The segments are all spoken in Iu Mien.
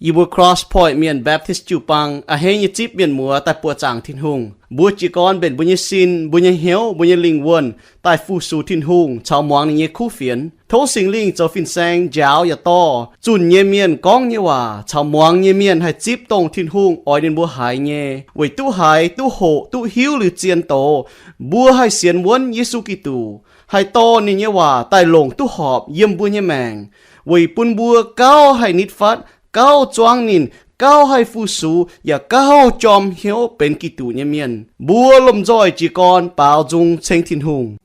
Yie mbuo Cross Point Mienh Baptist jiu-baang a'hneiv nyei zipv mienh muoz daaih buoqc zaangc Tin-Hungh. Mbuo jiez gorn mbenc mbuo nyei sin, mbuo nyei hnyouv, mbuo nyei lingh wuonh daaih fu-sux Tin-Hungh caux muangx ninh nyei kuv fienx. Tov Singx Lingh zoux fin-saeng njaaux yaac dorh zunh nyei mienh gorngv nyei waac caux muangx nyei mienh haih zipv dongh Tin-Hungh oix ninh mbuo haiz nyei, weic duqv haiz, duqv hoqc, duqv hiuv liuz zien doz, mbuo haih sienx wuonv Yesu Giduc, haih dorh ninh nyei waac daaih longc duqv horpc yiem mbuo nyei maengc, weic bun mbuo gauh haih nitv fatv, gauh zuangv ninh, gauh haih fu-sux, yaac gauh jorm hnyouv benx Giduc nyei mienh. Mbuo lomh nzoih jiez gorn baaux nzung ceng Tin-Hungh.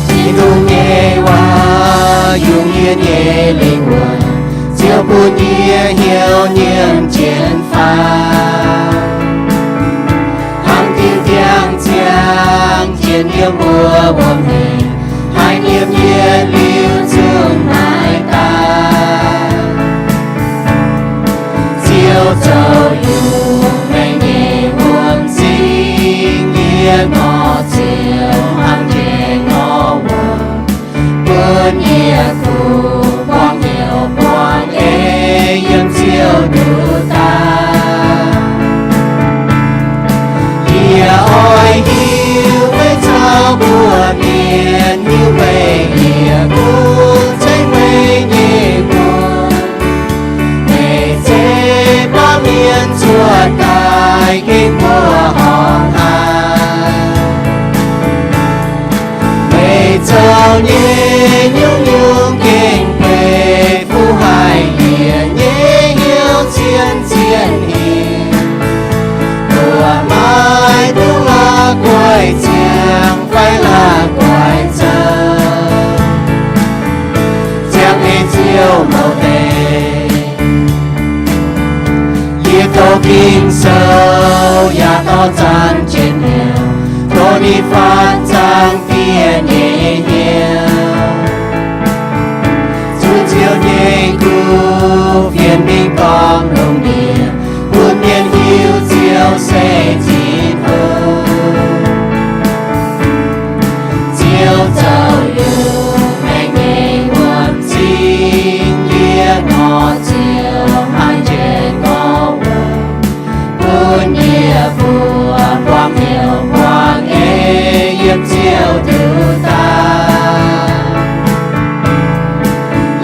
Tin-Hungh nyei waac yungz yie nyei lingh wuonh, ziouc bun yie hnyouv nyiemc jienv faaux. Hnangv diuh ndiangx-ziangh jienv yiem wuov wuom-hnyangx, haih nyiemc yietc liuz zungv maiv daaih. Ziouc zoux yungz maengc nyei wuom-zingh, yie nor ziouc hnangv njiec nor wuom, bun yie kuv buangv hnyouv buangv ei yiem Ziouv nduqc daaih. Yie oix hiuv meih caux mbuo mienh, hiuv meih yie gunv ceng meih nyei mbuox. Meih ceix baamh mienh cuotv daaih gengh mbuo horngh haaix. Meih zoux nyei nyungc-nyungc gengh benx fuqv haic yie nyei hnyouv zien-zien hingh. Mbuo maiv dungx la'guaih ziangh fai la'guaih zoux, ziangh ei Ziouv mouz deix. Yie tov Ging-Sou yaac dorh zanc jienv hnyouv, tov ninh faanv zangc dieh nyei hnyouv. Zuqc Ziouv nyei kuv fienx mingh gorngv lungh ndiev, bun mienh hiuv Ziouv se Tin-Hungh. Ziouv zoux yungz maengc nyei wuom-zingh, yie nor ziouc hnangv njiec nor wuom, bun yie mbuo buangv hnyouv buangv ei yiem Ziouv nduqc daaih.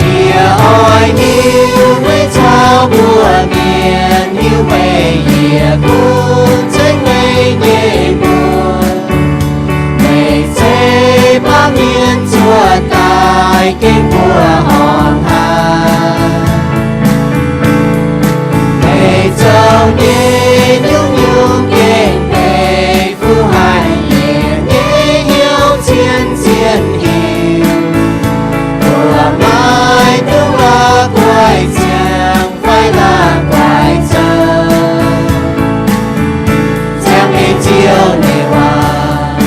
Yie oix hiuv meih caux mbuo mienh, hiuv meih yie gunv ceng meih nyei mbuox. Meih ceix baamh mienh cuotv daaih gengh mbuo horngh haaix. Meih zoux nyei nyungc-nyungc gengh benx fuqv haic yie nyei hnyouv zien-zien hingh. Mbuo maiv dungx la'guaih ziangh fai la'guaih zoux, ziangh ei Ziouv nyei waac.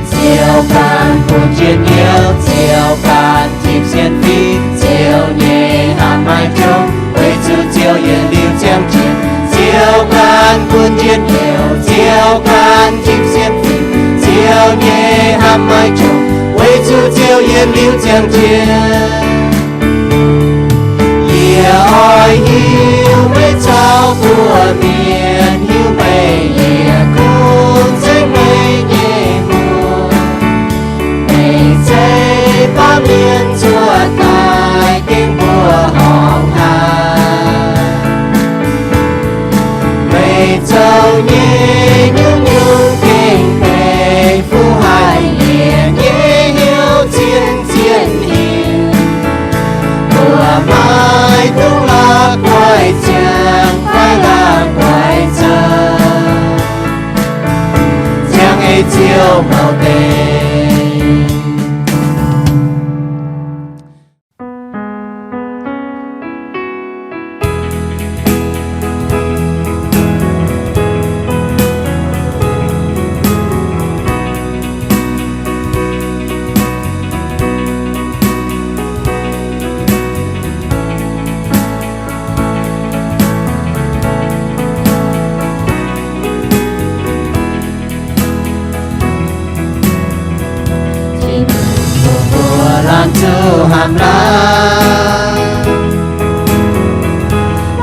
Ziouv ganh bun njien-youh, Ziouv ganh tipv sienx fim, Ziouv nyei hapv maiv jomc, weic zuqc Ziouv yietc liuz ziangh jiex. Ziouv ganh bun njien-youh, Ziouv ganh tipv sienx fim, Ziouv nyei hapv maiv jomc, weic zuqc Ziouv yietc liuz ziangh jiex. Yie oix hiuv meih caux mbuo mienh, hiuv meih yie gunv ceng meih nyei mbuox. Meih ceix baamh mienh cuotv daaih gengh mbuo horngh haaix. Meih zoux nyei nyungc-nyungc gengh benx fuqv haic yie nyei hnyouv zien-zien hingh. Mbuo maiv dungx la'guaih ziangh fai la'guaih Laanh zuqc hamx laanh,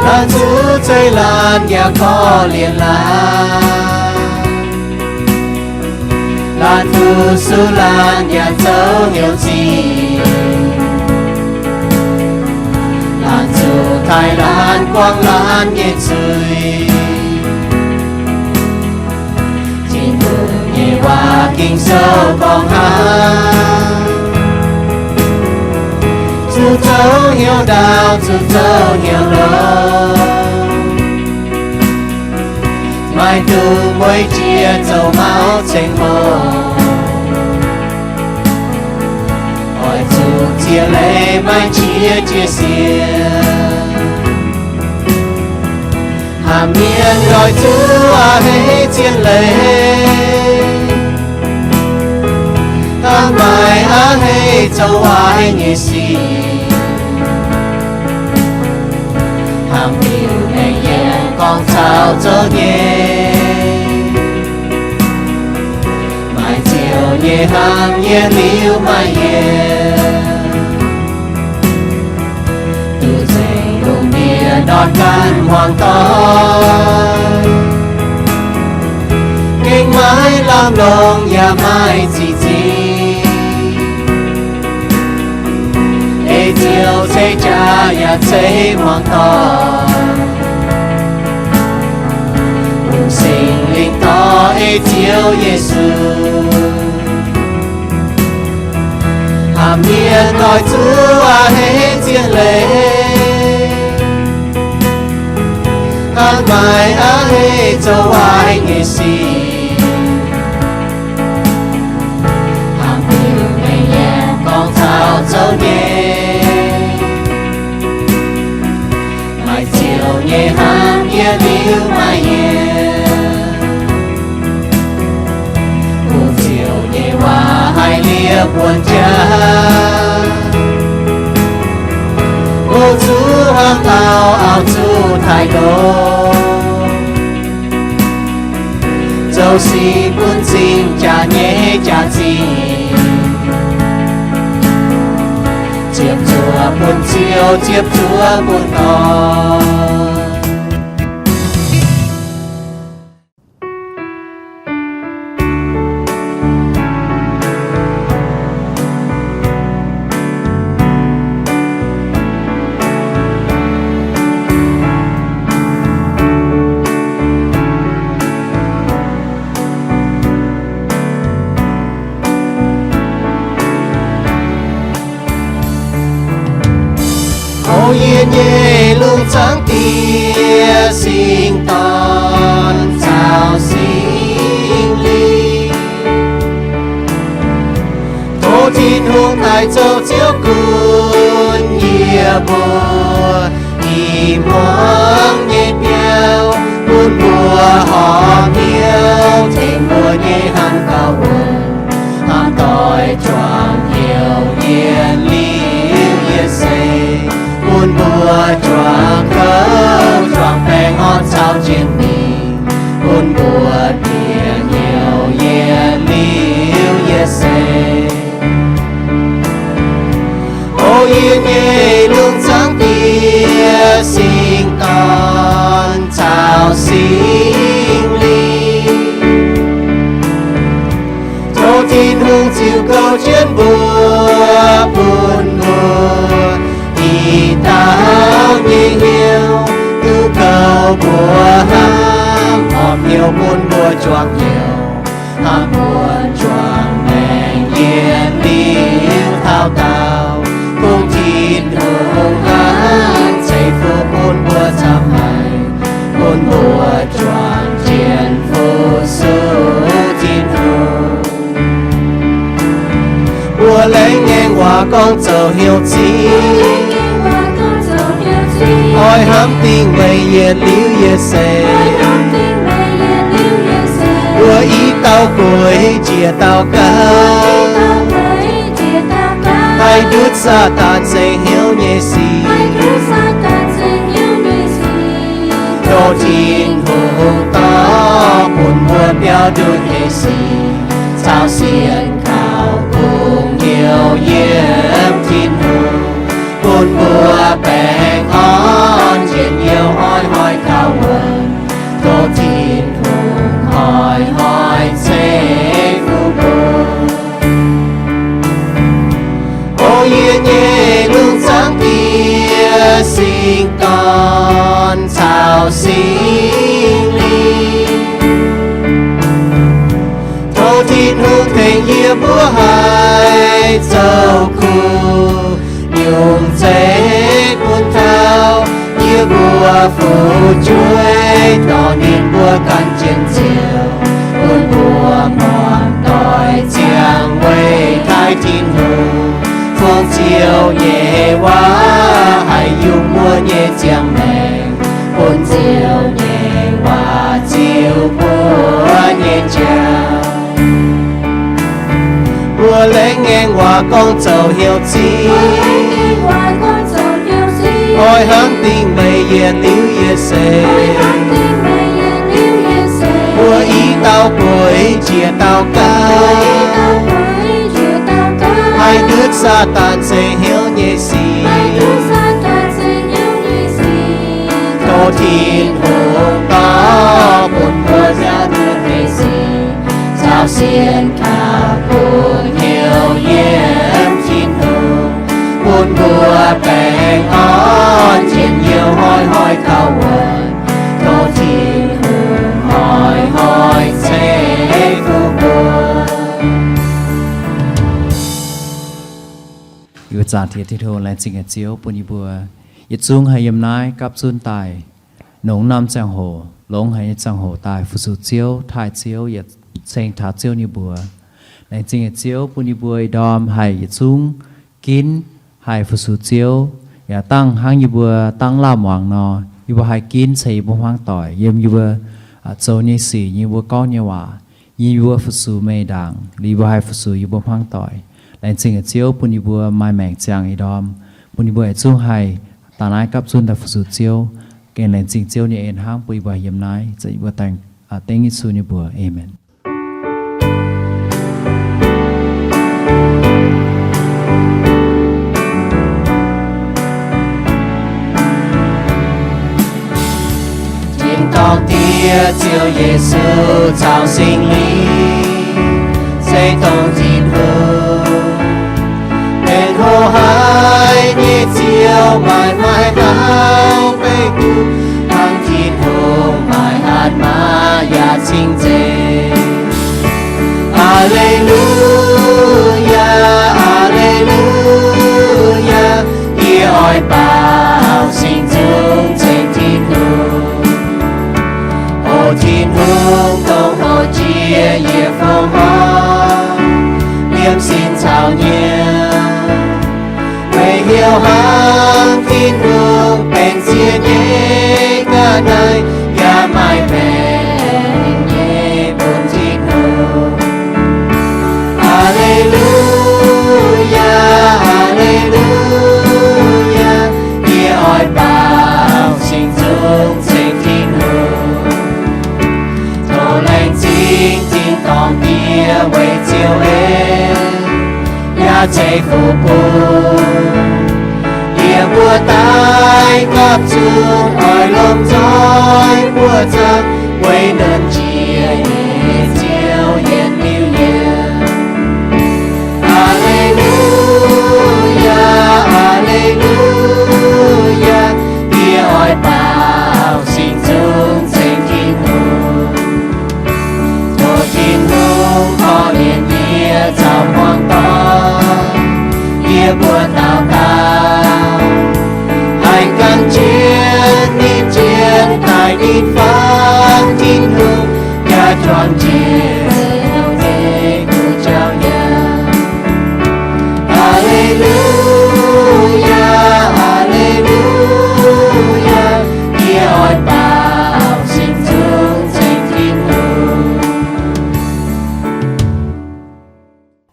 laanh zuqc zeiv laanh yaac korv-lienh laanh. Laanh fu-sux laanh yaac zoux hnyouv zingh. Laanh zuqc taaih laanh guangc laanh nyei zuiz. Tin-Hungh nyei waac Ging-Sou gorngv hnangv. Zuqc zoux hnyouv ndaauv, zuqc zoux hnyouv longx. Maaih dungz mueiz jiex zoux mauv ceng-hlo. Oix zuqc ziex leiz maiv qiex jiez siec. Hnamv mienh oix zuqc a'hneiv zien leiz, hnamv maaic a'hneiv zoux waaic nyei sic, hnamv liuz mengh yienh gorngv caux zoux nyei. Maaih ziouc nyei hnamv yietc liuz maaih yienc. Duqv nzengc lungh ndiev ndortv ganh hmuangx doic, gengh maiv lamh longc yaac maiv zic zingh. Ei Ziouv ceix jaax yaac ceix hmuangx doic. Bun Singx Lingh dorh ei Ziouv Yesu. Hnamv mienh oix zuqc a'hneiv zien leiz, hnamv maaic a'hneiv zoux waaic nyei sic, hnamv liuz mengh yienh gorngv caux zoux nyei. Maaih ziouc nyei hnamv yietc liuz maaih yienc. Bun ziouc nyei waac haih liepc wuonh jaax. O zuqc hnamv taux, oix zuqc taaih longx. Zoux sic bun cing jaax nyei jaax-zinh, ziepc zuoqc bun ziouv, ziepc zuoqv bun dorn. Houv yie nyei lungh zaangc Diex, Singx Dorn caux Singx Lingh. Tov Tin-Hungh daaih zoux Ziouv gunv yie mbuo i hmuangx nyei biauv, bun mbuo horpc hnyouv tengx mbuo nyei hnamv gauh wuonh, hnamv doic juangc hnyouv yietc liuz yietc seix, bun mbuo juangc kouv juangc baengh orn caux jiex mingh, bun mbuo bieqc hnyouv yietc liuz yietc seix. O yie nyei lungh zaangc Diex, Singx Dorn caux Singx Lingh. Tov Tin-Hungh ziux gouv jienv mbuo, bun mbuo i dauh nyei hnyouv duqv gouv mbuo hnamv, horpc hnyouv bun mbuo juangc hnyouv, hnamv mbuo juangc maengc yietc liuz taux daauh. Kungx Tin-Hungh hnamv ceix fuqv bun mbuo camv haic, bun mbuo juangc jienv fu-sux Tin-Hungh. Mbuo laengz ngaengc waac gorngv zoux hnyouv zingh, oix hnamv dingc meih yietc liuz yietc seix. Mbuo i dauh gueix njiec dauh gauh, haih ndutv Saadaan zengc hnyouv nyei sic. Tov Tin-Hungh dorh bun mbuo biaux ndutv nyei sic caux sienx kaux kungx hnyouv yiem Bun mbuo baengh orn njien-youh hnoi-hnoi taux wuonh, tov Tin-Hungh hnoi-hnoi ceix fuqv mbuo. O yie nyei lungh zaangc Diex, Singx Dorn caux Singx Lingh. Tov Tin-Hungh tengx yie mbuo haih zoux kuv, nyungc zeiv bun taux yie mbuo fu'jueiv, dorh ninh mbuo gan jienv Ziouv, bun mbuo muangx doic ziangh weic taaih Tin-Hungh. Fongc Ziouv nyei waac haih yungh mbuo nyei ziangh maengc, bun Ziouv nyei waac ziux mbuo nyei njaaux. Mbuo laengz ngaengc waac gorngv zoux hnyouv zingh, oix hnamv dingc meih yietc liuz yietc seix. Mbuo i dauh bueix njiec dauh gaav, haih ndutv Saadaan ceix hnyouv nyei sic. Tov Tin-Hungh dorh bun mbuo nziaauc ndutv nyei sic, caux sienx kaux bun hnyouv yiem Tin-Hungh, bun mbuo baengh orn njien-youh hnoi-hnoi taux wuonh. Tov Tin-Hungh hnoi-hnoi ceix fuqv mbuo. Yie mbuo zaangc Tin-Hungh, laengz zingh nyei Ziouv bun yie mbuo yietc zungv haih yiem naaiv gapv zunv daaih. Nongx norm ziangh hoc, longx haic nyei ziangh hoc daaih fu-sux Ziouv, taaih Ziouv, yietc ceng taux Ziouv nyei mbuox. Laengz zingh nyei Ziouv bun yie mbuo ih ndorm haih yietc zungv ginv haih fu-sux Ziouv, yaac dangh hnangv yie mbuo dangh laamh muangx nor, yie mbuo haih ginv ceix yie mbuo hmuangv doic yiem yie mbuo zoux nyei sic, yie mbuo gorngv nyei waac, yie mbuo fu-sux meih ndaangc, liuz yie mbuo haih fu-sux yie mbuo hmuangv doic. Laengz zingh nyei Ziouv bun yie mbuo maaih maengc ziangh ih ndorm, bun yie mbuo yietc zungv haih daaih naaiv gapv zunv daaih fu-sux Ziouv. Gengh laengz zingh Ziouv nyei en hnangv bun yie mbuo yiem naaiv, yie mbuo dengv Yesu nyei mbuox, aamen. Tin-dorngh Diex, Ziouv Yesu caux Singx Lingh, se dongh Tin-Hungh, benx hlo haic nyei Ziouv, maaih maaih dauh beiv duqv hnangv Tin-Hungh, maaih hatc maaz yaac cing-nzengc. Aa^le^lu^yaa, aa^le^lu^yaa, yie oix baaux singx zungv ceng Tin-Hungh. O Tin-Hungh, dongh hlo jiex yietc fong horngh, liemh sin caux nyiemc, weic hnyouv hnangv Tin-Hungh benx ziex nyei ga'naaiv, yaac maaih maengc nyei bun Tin-Hungh. Aa^le^lu^yaa, aa^le^lu^yaa, yie oix baaux singx zungv ceng Tin-Hungh. Tov laengz zingh tin-dorngh Diex weic Ziouv en, yaac ceix fuqv bun yie mbuo daaih gapv zunv oix lomh nzoih buoqc zaangc weic nunc jiex nyei Ziouv yietc liuz yiemc. Aa^le^lu^yaa, aa^le^lu^yaa, yie oix baaux singx zungv ceng Tin-Hungh. Tov Tin-Hungh korv-lienh yie caux hmuangx doic, yie mbuo dauh dauh haih gan jienv ninh jienv daaih ninh fangx Tin-Hungh, yaac juangc njiec Ziouv nyei gu'jauv yiem. Aa^le^lu^yaa, aa^le^lu^yaa, yie oix baaux singx zungv ceng Tin-Hungh.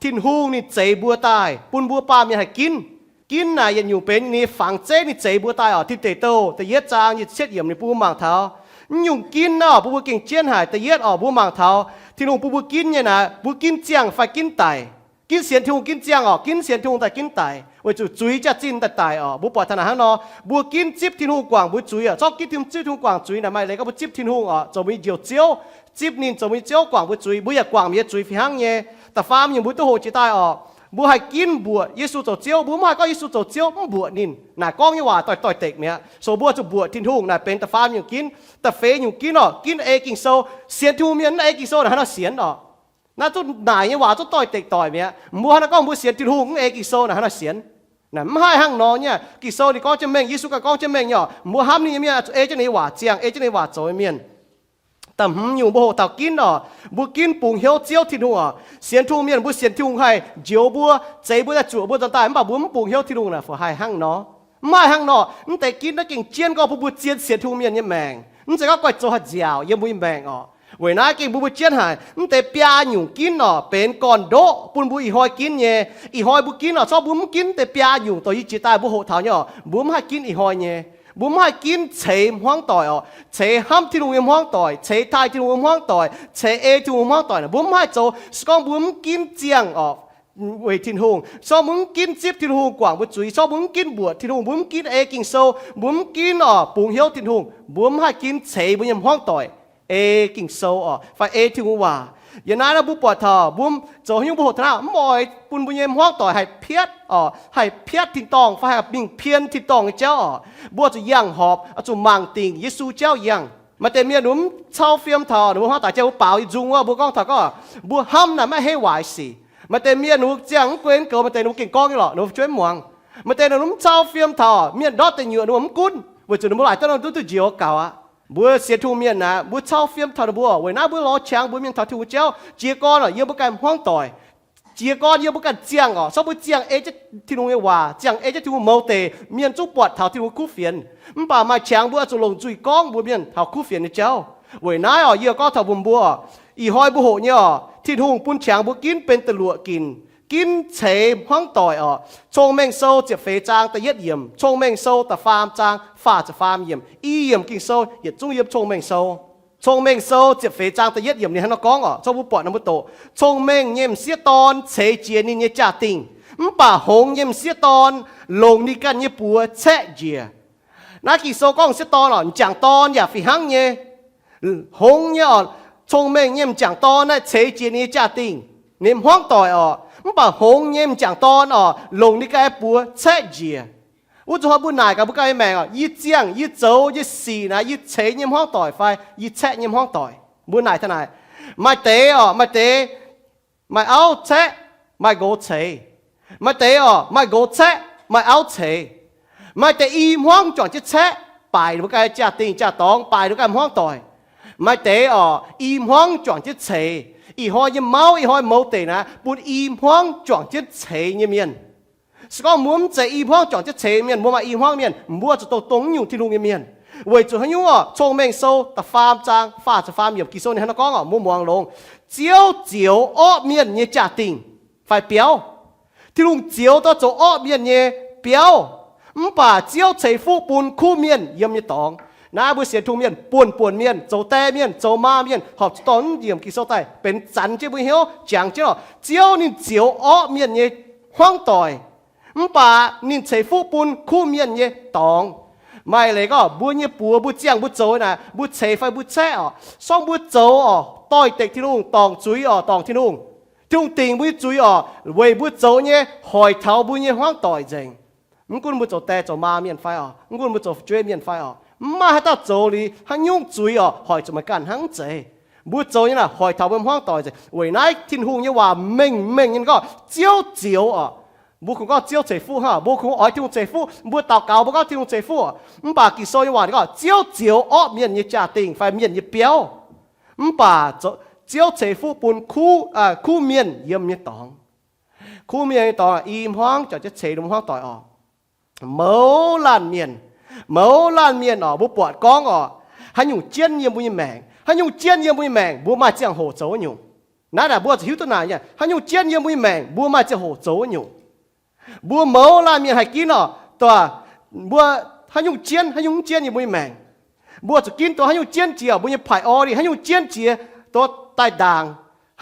Tin-Hungh ninh zeix mbuo daaih bun mbuo baamh mienh haih ginv. Ginv naaic yietc nyungc benx ninh nyei fangx zeiv ninh zeix mbuo daaih oc. Tin Deic Douh da'yietv zaang nyic ziepc cietv yiemc ninh bun mbuo mangc taux, mv nyungc ginv naaiv oc, bun mbuo gengh jienv haic. Da'yietv oc, mbuo mangc taux Tin-Hungh bun mbuo ginv nyei naaic, mbuo ginv ziangh fai ginv daic. Ginv sienx Tin-Hungh ginv ziangh orqc, ginv sienx Tin-Hungh daaih ginv daic, weic zuqc zuiz jaax-zinh daaih daic orqc. Mbuo buatc taux naaic hnangv nor, mbuo ginv zipv Tin-Hungh guangc mbuo zuiz orqc. Zorqv ginv Tin-Hungh zipv Tin-Hungh guangc zuiz naaic maaih leiz gorngv mbuo zipv Tin-Hungh orqc, zoux mbuo nyei Njoux Ziouv, zipv ninh zoux mbuo nyei Ziouv guangc mbuo zuiz, mbuo yaac guangc mienh nyei zuiz fih hnangv nyei. Da'faam nyungc mbuo duqv hoqc jiex daaih orqc, mbuo haih ginv mbuoqc Yesu zoux Ziouv. Mbuo mv haih gorngv Yesu zoux Ziouv mv mbuoqc ninh. Naaic gorngv nyei waac doix-doix-dekc mi'aqv. So mbuo zuqc mbuoqc Tin-Hungh naaic benx da'faam nyungc ginv. Da'feix nyungc ginv orqc, ginv ei Ging-Sou. Sienx Tin-Hungh mienh mv ei Ging-Sou naaic hnangv nor sienx orqc. Naaiv zungv naaic nyei waac zungv doix-dekc doic mi'aqv. Mbuo hnangv naaiv gorngv mbuo sienx Tin-Hungh mv ei Ging-Sou naaic hnangv nor sienx. Naaic mv haih hnangv nor nyei. Ging-Sou ninh gorngv jienv mengh, Yesu ganh gorngv jienv mengh nyei orqc. Mbuo hnamv ninh nyei mienh zuqc ei jienv ninh nyei waac ziangh, ei jienv ninh nyei waac zoux nyei mienh. Da'hmz nyungc mbuo hoqc taux ginv orqc, mbuo ginv bungx hnyouv Ziouv Tin-Hungh orqc. Sienx Tin-Hungh mienh mbuo sienx Tin-Hungh haih njoux mbuo, zeix mbuo daaih zuoqc mbuo nzuonx daaih, mv baac mbuo mv bungx hnyouv Tin-Hungh naaic fu haih hnangv nor? Mv haih hnangv nor. Mv deix ginv naaiv gengh jienv gorngv bun mbuo zien sienx Tin-Hungh mienh nyei maengc. Mv zeiz gorngv guaih zoux haaix nziaauc yiem mbuo nyei maengc orqc. Weic naaiv gengh mbuo mbuo jienv haic, mv deix biaa nyungc ginv orqc benx gorn-ndoqv bun mbuo ih hnoi ginv nyei. Ih hnoi mbuo ginv orqc, zorqv mbuo mv ginv deix biaa nyungc dorh yie jiex daaih mbuo hoqc taux nyei orqc, mbuo mv haih ginv ih hnoi nyei. Mbuo mv haih ginv ceix hmuangv doic orqc, ceix hnamv Tin-Hungh nyei hmuangv doic, ceix taaih Tin-Hungh nyei hmuangv doic, ceix ei Tin-Hungh nyei hmuangv doic naaic mbuo mv haih zoux. Se gorngv mbuo mv ginv ziangh orqc weic Tin-Hungh, se gorngv mbuo mv ginv zipv Tin-Hungh guangc mbuo zuiz, se gorngv mbuo mv ginv mbuoqc Tin-Hungh, mbuo mv ginv ei Ging-Sou, mbuo mv ginv orqc bungx hnyouv Tin-Hungh, mbuo mv haih ginv ceix mbuo nyei hmuangv doic ei Ging-Sou orqc fai ei Tin-Hungh waac. Yiem naaiv naaiv mbuo buatc taux mbuo zoux haaix nyungc mbuo hoqc taux naaiv, mv oix bun mbuo nyei hmuangv doic haih piatv orqc, haih piatv tin-dorngh fai haih mingh pien tin-dorngh nyei jauv orqc. Mbuo zuqc yangh horpc, zuqc mangc dingc Yesu jauv yangh. Maaih deix mienh mv cau fiem taux ninh mbuo hmuangv doic jauv, mbuo baaux nyei nzung wuov, mbuo gorngv taux gorngv mbuo hnamv naaic maiv heiv waaic sic. Maaih deix mienh ninh mbuo ziangh mv guei mv goux, maaih deix ninh mbuo gengh gorngv nyei lorqc, ninh mbuo jueiv muangx. Maaih deix ninh mv cau fiem taux mienh ndortv deic nyuoqc ninh mbuo mv gunv, weic zuqc ninh mbuo laaic daaih nor duqv duqv njoux gaux aqv. Mbuo sienx Tin-Hungh mienh naaic, mbuo cau fiem taux ninh mbuo, weic naaiv mbuo lorz qangx mbuox mienh taux Tin-Hungh jauv. Jiez gorn orqc, yiem mbuo ganh hmuangv doic. Jiez gorn yiem mbuo ganh ziangh orqc, se gorngv mbuo ziangh ei jienv Tin-Hungh nyei waac, ziangh ei jienv Tin-Hungh mouz deic, mienh zungv buatc taux Tin-Hungh kuv fienx. Mv baac maaih qangx mbuo oix zuqc longc nzuih gorngv mbuox mienh taux kuv fienx nyei jauv. Weic naaiv orqc, yie gorngv taux mbuox mbuo, ih hnoi mbuo hoqc nyei orqc, Tin-Hungh bun qangx mbuo ginv benx da'luoqc ginc, ginv ceix hmuangv doic orqc. Cong-Mengh Sou ziepc feix zaang da'yietv yiemc, Cong-Mengh Sou da'faam zaang faah ziepc faam yiemc. I yiemc Ging-Sou yietc zungv yiem Cong-Mengh Sou. Cong-Mengh Sou ziepc feix zaang da'yietv yiemc ninh hnangv nor gorngv orqc, zorqv mbuo buatc nor mbuo doqc, cong-mengh nyei m'sieqv dorn ceix jiez ninh nyei jaa-dingh, mv baac hngongx nyei m'sieqv dorn longc ninh ganh nyei buoz caeqv njiec. Naaiv Ging-Sou gorngv m'sieqv dorn orqc, m'jangc dorn yaac fih hnangv nyei. Hngongx nyei orqc, cong-mengh nyei m'jangc dorn naaiv ceix jiez ninh nyei jaa-dingh, ninh hmuangv doic orqc, mv baac hngongx nyei m'jangc dorn orqc, longc ninh ganh buoz caeqv njiec. Wuov zuqc hnoi mbuo naaic gaax mbuo ganh nyei maengc orqc, yie ziangh yie zoux nyei sic naaic, yie ceix nyei hmuangv doic fai yie caeqv nyei hmuangv doic? Mbuo naaic taux naaic, maaih deix orqc, maaih deix maaih auv caeqv, maaih nqox ceix. Maaih deix orqc, maaih nqox caeqv, maaih auv ceix. Maaih deix i hmuangv juangc jienv caeqv, baaic ninh mbuo ganh jaa-dingh jaa-dorngx, baaic ninh mbuo ganh hmuangv doic. Maaih deix orqc, i hmuangv juangc jienv ceix. Ih hnoi nyei mauv, ih hnoi mouz deic naaic, bun i hmuangv juangc jienv ceix nyei mienh. Se gorngv mbuo mv zeiz i hmuangv juangc jienv ceix mienh, mbuo maaih i hmuangv mienh, mbuo zuqc dongh dongh nyungc Tin-Hungh nyei mienh. Weic zuqc haaix nyungc orqc? Cong-Mengh Sou da'faam zaang faah ziepc faam yiemc Ging-Sou ninh hnangv nor gorngv orqc, mbuo muangx longx. Ziouv zioux orqv mienh nyei jaa-dingh fai biauv. Tin-Hungh zioux dorh zoux orqv mienh nyei biauv, mv baac Ziouv ceix fuqv bun kuv mienh yiem nyei dorngx. Naaiv mbuo sienx Tin-Hungh mienh, buonc-buonc mienh, zoux die mienh, zoux maa mienh, horpc zuqc dorh naaiv yiemc Ging-Sou daaih benx zanc jienv mbuo hnyouv jangx jienv orqc, Ziouv ninh zioux orqv mienh nyei hmuangv doic, mv baac ninh ceix fuqv bun kuv mienh nyei dorngx. Maaih leiz gorngv mbuo nyei buoz, mbuo ziangh mbuo zoux naaic, mbuo ceix fai mbuo caeqv orqc, se gorngv mbuo zoux orqc doix-dekc Tin-Hungh, dorngc zuiz orqc, dorngc Tin-Hungh, Tin-Hungh dingc mbuo nyei zuiz orqc, weic mbuo zoux nyei hoic taux mbuo nyei hmuangv doic nzengc. Mv gunv mbuo zoux die zoux maa mienh fai orqc, mv gunv mbuo zoux fu'jueiv mienh fai orqc, mv maaih haaix dauh zoux liuz haaix nyungc zuiz orqc hoic zuqc meih ganh hnangv zeiz. Mbuo zoux nyei naaic hoic taux mbuo hmuangv doic nzengc. Weic naaiv Tin-Hungh nyei waac mengh mengh nyei gorngv Ziouv zioux orqc. Mbuo kungx gorngv Ziouv ceix fuqv hnangv, mbuo kungx oix Tin-Hungh ceix fuqv, mbuo daux gaux mbuo gorngv Tin-Hungh ceix fuqv orqc. Mv baac Ging-Sou nyei waac gorngv Ziouv zioux orqv mienh nyei jaa-dingh fai mienh nyei biauv, mv baac Ziouv ceix fuqv bun kuv, kuv mienh yiem nyei dorngx. Kuv mienh nyei dorngx i hmuangv juangc jienv ceix ninh hmuangv doic orqc. Mouz laanh mienh, mouz laanh mienh orqc, mbuo buatc gorngv orqc, haaix nyungc jienv yiem mbuo nyei maengc, haaix nyungc jienv yiem mbuo nyei maengc mbuo maaih ziangh hoc zoux wuov nyungc. Naaiv naaic mbuo zuqc hiuv duqv naaic, haaix nyungc jienv yiem mbuo nyei maengc mbuo maaih ziangh hoc zoux wuov nyungc. Mbuo mouz laanh mienh haih ginv orqc, dongh mbuo haaix nyungc jienv, haaix nyungc mv jienv yiem mbuo nyei maengc. Mbuo zuqc ginv dongh haaix nyungc jienv jiex mbuo nyei priority, haaix nyungc jienv jiex dongh daaih ndaangc.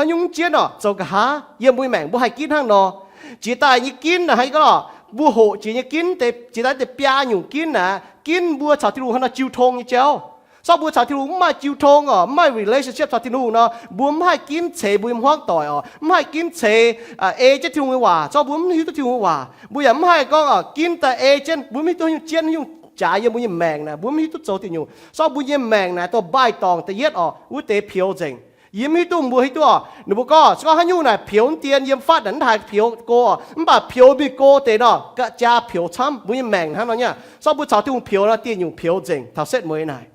Haaix nyungc jienv oc, zoux nqa'haav yiem mbuo nyei maengc mbuo haih ginv hnangv nor. Jiex daaih nyei ginv naaic, haaix nyungc gorngv mbuo hoqc jiex nyei ginv, deix jiex daaih deix biaa nyungc ginv naaic, ginv mbuo caux Tin-Hungh hnangv nor jiu tong nyei jauv. Zorqv mbuo caux Tin-Hungh mv maaih jiu tong oc, mv maaih relationship caux Tin-Hungh nor, mbuo mv haih ginv ceix mbuo nyei hmuangv doic oc, mv haih ginv ceix ei jienv Tin-Hungh nyei waac, zorqv mbuo mv hiuv duqv Tin-Hungh nyei waac. Mbuo yaac mv haih gorngv oc, ginv daaih ei jienv, mbuo mv hiuv duqv nyungc jienv nyungc jaax yiem mbuo nyei maengc naaic, mbuo mv hiuv duqv zoux diuh nyungc. Zorqv mbuo nyei maengc naaic dongh mbaih dorngc da'yietv oc, wuov deix pioux nzengc. Yie mv hiuv duqv, mbuo hiuv duqv oc, ninh mbuo gorngv se gorngv haaix nyungc naaic pioux mv dien, yiem fatv naaic mv haih pioux go oc, mv baac pioux mingh go deix nor, jaa pioux camv. Mbuo nyei maengc hnangv nor nyei. Zorqv mbuo caux Tin-Hungh pioux nor, diuh nyungc pioux nzengc taux setv mueiz naaic.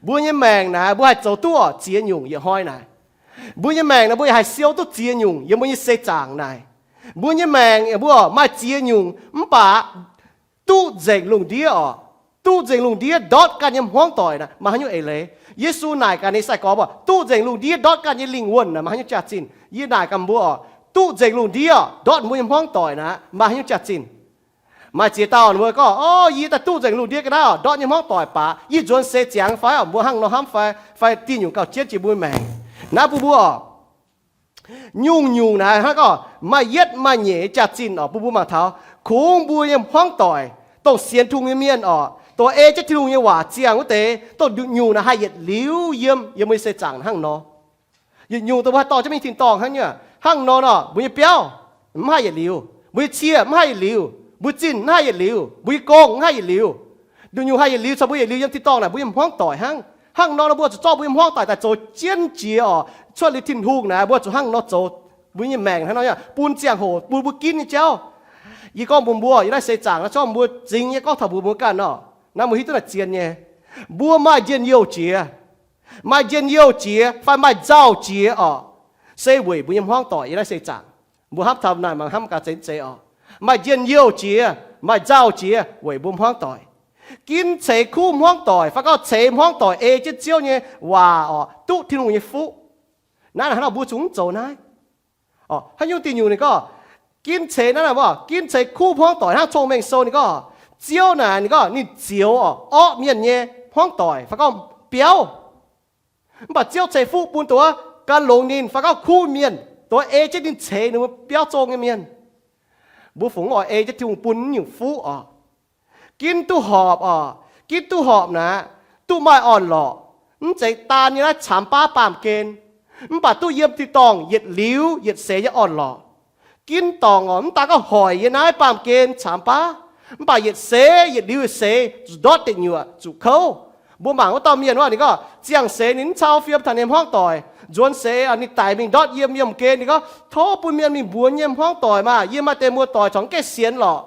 Mbuo nyei maengc naaic mbuo haih zoux duqv oc, ziex nyungc yietc hnoi naaic. Mbuo nyei maengc naaic mbuo yaac haih siou duqv ziex nyungc yiem mbuo nyei seix zaangc naaic. Mbuo nyei maengc mbuo maaih ziex nyungc mv baac duqv nzengc lungh ndiev oc. Duqv nzengc lungh ndiev ndortv ganh nyei hmuangv doic naaic maaih haaix nyungc eix leiz? Yesu naaic gaax ninh sai-gorx mbuo, duqv nzengc lungh ndiev ndortv ganh nyei lingh wuonh naaic maaih haaix nyungc jaax-zinh? Yie naaic gaax mbuo oc, duqv nzengc lungh ndiev ndortv mbuo nyei hmuangv doic naaic maaih haaix nyungc jaax-zinh? Maaih ziex dauh mbuo gorngv, Orv, yie daaih duqv nzengc lungh ndiev ga'naaiv oc, ndortv nyei hmuangv doic baac yie nzuonx seix ziangx fai oc, mbuo hnangv nor hnamv fai, fai diuh nyungc gauh jienv jiex mbuo maengc. Naaiv bun mbuo oc, nyungc-nyungc naaic hnangv gorngv maaih yietv maaih nyeic nyei jaax-zinh oc. Bun mbuo mangc taux kungx mbuo nyei hmuangv doic, dongh sienx Tin-Hungh nyei mienh oc, dongh ei jienv Tin-Hungh nyei waac ziangh wuov deix, dongh nyungc-nyungc naaic haih yietc liuz yiem, yiem mbuo nyei seix zaangc hnangv nor. Yietc nyungc dongh mbuo haih dorh jienv mingh tin-dorngh hnangv nyei. Hnangv nor nor, mbuo nyei biauv mv haih yietc liuz, mbuo nyei cie mv haih yietc liuz, mbuo nyei zinh mv haih yietc liuz, mbuo nyei gong mv haih yietc liuz. Nduqc nyungc haih yietc liuz caux mbuo yietc liuz yiem tin-dorngh naaic mbuo nyei hmuangv doic hnangv. Hnangv nor nor mbuo zuqc zorqv mbuo nyei hmuangv doic daaih zoux jienv jiex oc. Cuotv liuz Tin-Hungh naaic mbuo zuqc hnangv nor zoux. Mbuo nyei maengc hnangv nor yaac bun ziangh hoc bun mbuo ginv nyei jauv. Yie gorngv mbuox mbuo, yiem naaiv seix zaangc naaiv zorqv mbuo zingx nyei gorngv taux mbuox mbuo ganh oc. Naaiv mbuo hiuv duqv naaic zien nyei. Mbuo maaih njien-youh jiex, maaih njien-youh jiex fai maaih nzauh jiex oc, se weic mbuo nyei hmuangv doic yiem naaiv seix zaangc. Mbuo hnamv taux naaic mangc hnamv gaax zeiz mv zeiz oc. Maaih njien-youh jiex, maaih nzauh jiex weic mbuo hmuangv doic. Ginv ceix kuv hmuangv doic fai gorngv ceix hmuangv doic ei jienv Ziouv nyei waac oc, duqv Tin-Hungh nyei fuqv. Naaiv hnangv nor mbuo zuqc mv zoux naaiv. Haaix nyungc diuh nyungc ninh gorngv ginv ceix naaiv, ginv ceix kuv hmuangv doic hnangv Cong-Mengh Sou ninh gorngv, Ziouv naaic ninh gorngv ninh zioux oc, orqv mienh nyei hmuangv doic fai gorngv biauv. Mv baac Ziouv ceix fuqv bun dongh wuov gan longx ninh fai gorngv kuv mienh, dongh wuov ei jienv ninh ceix ninh mbuo biauv zong nyei mienh. Mbuo fungc oix ei jienv Tin-Hungh bun nyungc fuqv oc. Ginv duqv horpc oc. Ginv duqv horpc naaic, duqv maaih orn-lorqc, mv zeiz daan nyei naaiv caamx baav baamh gen, mv baac duqv yiem tin-dorngh yietc liuz yietc seix nyei orn-lorqc. Ginv dorngc oc, mv daan gorngv hoic yiem naaiv baamh gen caamx baav, mv baac yietc seix yietc liuz yietc seix zuqc ndortv deic nyuoqc zuqc kouv. Mbuo mangc wuov dauh mienh wuov, ninh gorngv ziangh seix ninh mv cau fiem taux ninh hmuangv doic. Nzuonx seix ninh daic mingh ndortv yiem yiemh gen, ninh gorngv, Tov bun mienh mingh mbuox yie nyei hmuangv doic maah! Yie maaih deix muoz-doic corc mv gaengh sienx lorqc.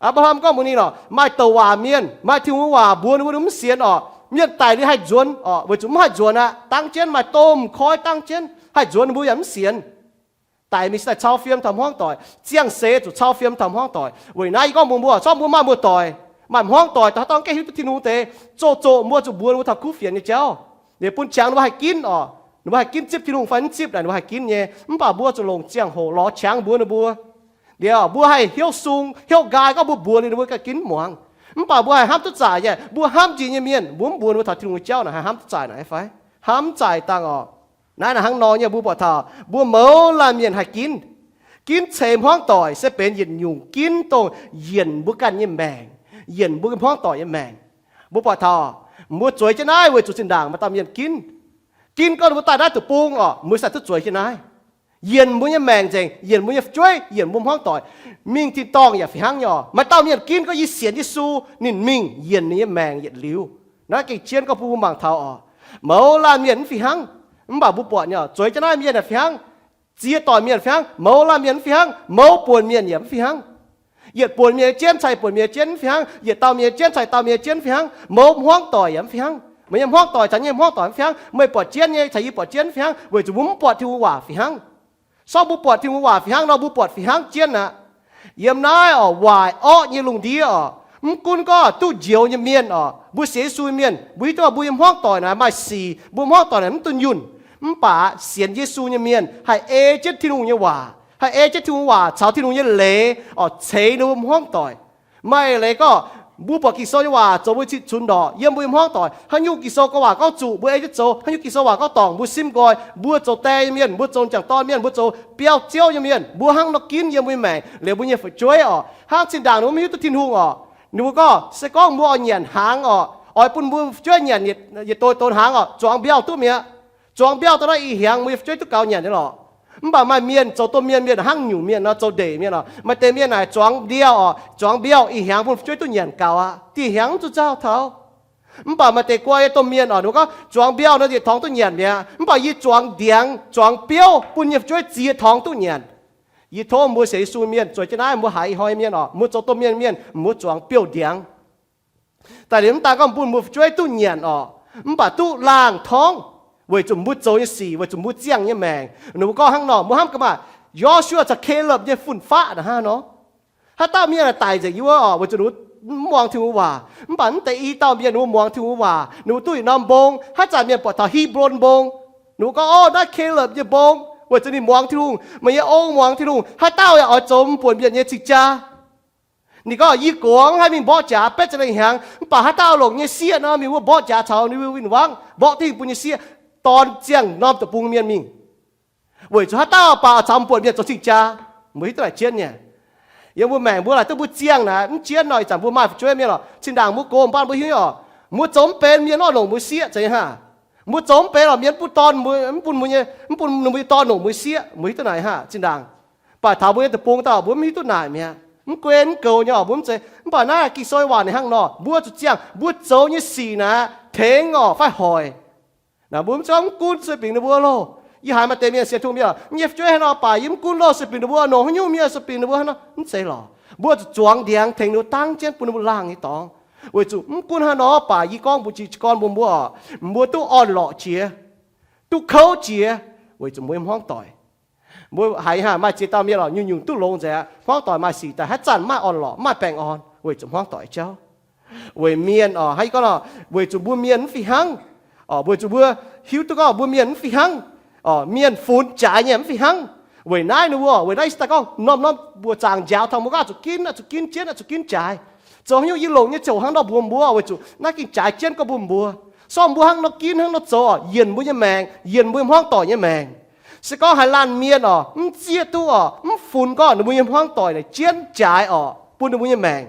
Apc^laa^ham gorngv mbuox ninh oc, maaih douc waac mienh, maaih Tin-Hungh waac mbuox ninh mbuo, ninh mv sienx oc. Mienh daic liuz haih nzuonx oc, weic zuqc mv haih nzuonx aqv. Dangv jienv maaih domh koi dangv jienv, haih nzuonx ninh mbuo yaac mv sienx. Daic mingh daaih cau fiem taux hmuangv doic, ziangh seix zuqc cau fiem taux hmuangv doic. Weic naaiv yie gorngv mbuox mbuo, zorqv mbuo maaih muoz-doic, maaih hmuangv doic, dongh haaix dauh gaengh hiuv duqv Tin-Hungh deix, zoqc zoqc mbuo zuqc mbuox ninh mbuo taux kuv fienx nyei jauv. Liuz bun qangx ninh mbuo haih ginv oc, ninh mbuo haih ginv zipv Tin-Hungh fai mv zipv naaic ninh mbuo haih ginv nyei. Mv baac mbuo zuqc longc ziangh hoc lorz qangx mbuox ninh mbuo. Liuz mbuo haih hnyouv sung hnyouv nqaai gorngv mbuo mbuox liuz ninh mbuo ganh ginv muangx. Mv baac mbuo haih hnamv duqv zaaic nyei, mbuo hnamv jiex nyei mienh, mbuo mv mbuox ninh mbuo taux Tin-Hungh nyei jauv naaic haih hnamv duqv zaaic naaic fai? Hnamv zaaic dangh oc. Naaiv naaic hnangv nor nyei mbuo buatc taux mbuo mouz laanh mienh haih ginv. Ginv ceix hmuangv doic se benx yietc nyungc ginv dongh yienc mbuo ganh nyei maengc, yienc mbuo hmuangv doic nyei maengc. Mbuo buatc taux mbuo zueiz jienv naaiv weic zuqc zinh ndaangc maaih dauh mienh ginv. Ginv gorngv ninh mbuo daaih naaiv deic-bung oc, mbuo sai duqv zueiz jienv naaiv. Yienc mbuo nyei maengc nzengc, yienc mbuo nyei fu'jueiv, yienc mbuo hmuangv doic. Mingh tin-dorngh yaac fih hnangv nyei oc. Maaih dauh mienh ginv gorngv yie sienx Yesu, ninh mingh yienc ninh nyei maengc yietc liuz. Naaiv gengh jienv gorngv bun mbuo mangc taux oc, mouz laanh mienh mv fih hnangv. Mv baac mbuo buatc nyei oc, zueiz jienv naaiv mienh yaac fih hnangv. Ziex doic mienh fih hnangv, mouz laanh mienh mv fih hnangv, mouz buonc mienh yaac mv fih hnangv. Yietc buonc mienh nyei jienv caux yietc buonc mienh nyei jienv mv fih hnangv. Yietc dauh mienh nyei jienv caux dauh mienh nyei jienv mv fih hnangv. Mouz hmuangv doic yaac mv fih hnangv. Meih nyei hmuangv doic caux yie nyei hmuangv doic mv fih hnangv. Meih buatc jienv nyei caux yie buatc jienv mv fih hnangv, weic zuqc mbuo mv buatc Tin-Hungh waac fih hnangv. Sorng mbuo buatc Tin-Hungh waac fih hnangv nor, mbuo buatc fih hnangv jienv aqv. Yiem naaiv oc, waaic orqv nyei lungh ndiev oc, mv gunv gorngv duqv njoux nyei mienh oc, mbuo sienx Yesu nyei mienh, mbuo hiuv duqv mbuo nyei hmuangv doic naaic maaih sic, mbuo hmuangv doic naaic mv dunh yunh. Mv baac sienx Yesu nyei mienh haih ei jienv Tin-Hungh nyei waac, haih ei jienv Tin-Hungh waac caux Tin-Hungh nyei leiz oc, ceix ninh mbuo hmuangv doic. Maaih leiz gorngv Mbuo buatc Ging-Sou nyei waac zoux mbuo cing-cunx ndorqc yiem mbuo nyei hmuangv doic. Haaix nyungc Ging-Sou gorngv waac gorngv zuqc, mbuo ei jienv zoux. Haaix nyungc Ging-Sou waac gorngv dorngc, mbuo simv nqoi. Mbuo zoux die nyei mienh, mbuo zoux m'jangc dorn mienh, mbuo zoux biauv Ziouv nyei mienh, mbuo hnangv nor ginv yiem mbuo nyei maengc liuz mbuo nyei fu'jueiv orqc. Hnangv zinh ndaangc ninh mbuo maiv hiuv duqv Tin-Hungh orqc, ninh mbuo gorngv, se gorngv mbuo oix nyanc hnaangx orqc, oix bun mbuo fu'jueiv nyanc yietc doic doic hnaangx orqc, zuangx mbiauh duqv mi'aqv. Zuangx mbiauh daaih naaiv ih hnyangx mbuo nyei fu'jueiv duqv gaux nyanc nyei lorqc. Mv baac maaih mienh zoux domh mienh, mienh hnangv nyungc mienh nor, zoux ndeic mienh orqc, maaih deix mienh naaic zuangx mbiauh orqc, zuangx mbiauh ih hnyangx bun fu'jueiv duqv nyanc gaux aqv. Dieh hnyangx mv zuqc nzauh taux. Mv baac maaih deix guai nyei domh mienh orqc, ninh mbuo gorngv, zuangx mbiauh nor ziex torngx duqv nyanc mi'aqv. Mv baac yie zuangx ndiangx, zuangx biouv bun yie nyei fu'jueiv ziex torngx duqv nyanc. Yie tov mbuo sienx Yesu mienh zueiz jienv naaiv, mbuo haiz ih hnoi mienh orqc, mbuo zoux domh mienh mienh, mbuo zuangx biouv ndiangx daaih liuz mv daan gorngv bun mbuo fu'jueiv duqv nyanc orqc, mv baac duqv laangh torngv, weic zuqc mbuo zoux nyei sic, weic zuqc mbuo ziangh nyei maengc. Ninh mbuo gorngv hnangv nor, mbuo hnamv gaax maah, Yo^su^waa caux Kalopv nyei fun-faqv naaic hnangv nor. Haaix dauh mienh daic nzengc yie wuov orqc, weic zuqc ninh mbuo mv muangx Tin-Hungh waac. Mv baac mv deix i dauh mienh ninh mbuo muangx Tin-Hungh waac, ninh mbuo duqv yietc norm mbong. Haaix zanc mienh buatc taux He^mbo^lon Mbong, ninh mbuo gorngv, Orv, naaiv Kalopv nyei mbong, weic zuqc ninh muangx Tin-Hungh, meih nyei ong muangx Tin-Hungh. Haaix dauh yaac oix zoux mv buonc mienh nyei cing-jaa. Ninh gorngv, yie gox haih mingh mborqv jaax betv ziepc lengh hnyangx, mv baac haaix dauh longc nyei sieqv nor, mingh wuov mborqv jaax caux ninh mbuo win-wangv, mborqv dingh bun nyei sieqv, dorn ziangh norm deic-bung mienh mingh. Weic zuqc haaix dauh baac caux mv buonc mienh zoux cing-jaa. Mbuo hiuv duqv naaic jienv nyei. Yiem mbuo maengc mbuo laaic duqv mbuo ziangh naaic mv jienv nor, ih zanc mbuo maaih fu'jueiv mienh lorqc, zinh ndaangc mbuo gox mv baac mbuo hiuv nyei orqc, mbuo zoux mv benx mienh orqc longc mbuo sieqv zeiz hnangv. Mbuo zoux mv benx lorqc mienh mv bun dorn, mv bun mbuo nyei, mv bun ninh mbuo nyei dorn longc mbuo sieqv, mbuo hiuv duqv naaic hnangv. Zinh ndaangc baac taux mbuo nyei deic-bung daaih mbuo mv hiuv duqv naaic mi'aqv. Mv guen mv goux nyei orqc, mbuo mv zeiz. Mv baac naaiv Ging-Sou waac ninh hnangv nor, mbuo zuqc ziangh, mbuo zoux nyei sic naaic tengx orqc fai hoic. Naaic mbuo mv zeiz gorngv mv gunv sueih bingx ninh mbuo loh. Yie haiz maaih deix mienh sienx Tin-Hungh mienh, yie fu'jueiv haaix nor baac yie mv gunv loh, sueih bingx ninh mbuo, nongc haaix nyungc mienh sueih bingx ninh mbuo hnangv nor, mv zeiz lorqc. Mbuo zuqc zuangx ndiangx tengx ninh mbuo dangv jienv bun ninh mbuo laangh nyei dorngx. Weic zuqc mv gunv haaix nor baac yie gorngv mbuox jiez gorn mbuox mbuo orqc, mbuo duqv orn-lorqc jiex, duqv kouv jiex, weic zuqc mbuo nyei hmuangv doic. Mbuo haiz hnangv maaih ziex dauh mienh lorqc, nyungc-nyungc duqv longx nzengc aqv. Hmuangv doic maaih sic daaih haaix zanc maaih orn-lorqc, maaih baengh orn, weic zuqc hmuangv doic jauv. Weic mienh orqc, hnangv yie gorngv nor, weic zuqc mbuo mienh mv fih hnangv orqc, weic zuqc mbuo hiuv duqv gorngv mbuo mienh mv fih hnangv orqc, mienh funx jaaix nyei mv fih hnangv. Weic naaiv ninh mbuo, weic naaiv yie daaih gorngv norm-norm mbuoqc zaangc njaaux taux mbuo gorngv zuqc ginv, zuqc ginv jienv, zuqc ginv jaaix. Zoux haaix nyungc yie longc nyei ziangh hoc hnangv nor mbuox mbuo, weic zuqc naaiv gengh jaaix jienv gorngv mbuo mbuox. Sorng mbuo hnangv nor ginv hnangv nor zoux orqc, yienc mbuo nyei maengc, yienc mbuo hmuangv doic nyei maengc. Se gorngv haaix laanh mienh orqc, mv zieqv duqv orqc, mv funx gorngv ninh mbuo nyei hmuangv doic naaic jienv jaaix orqc bun ninh mbuo nyei maengc,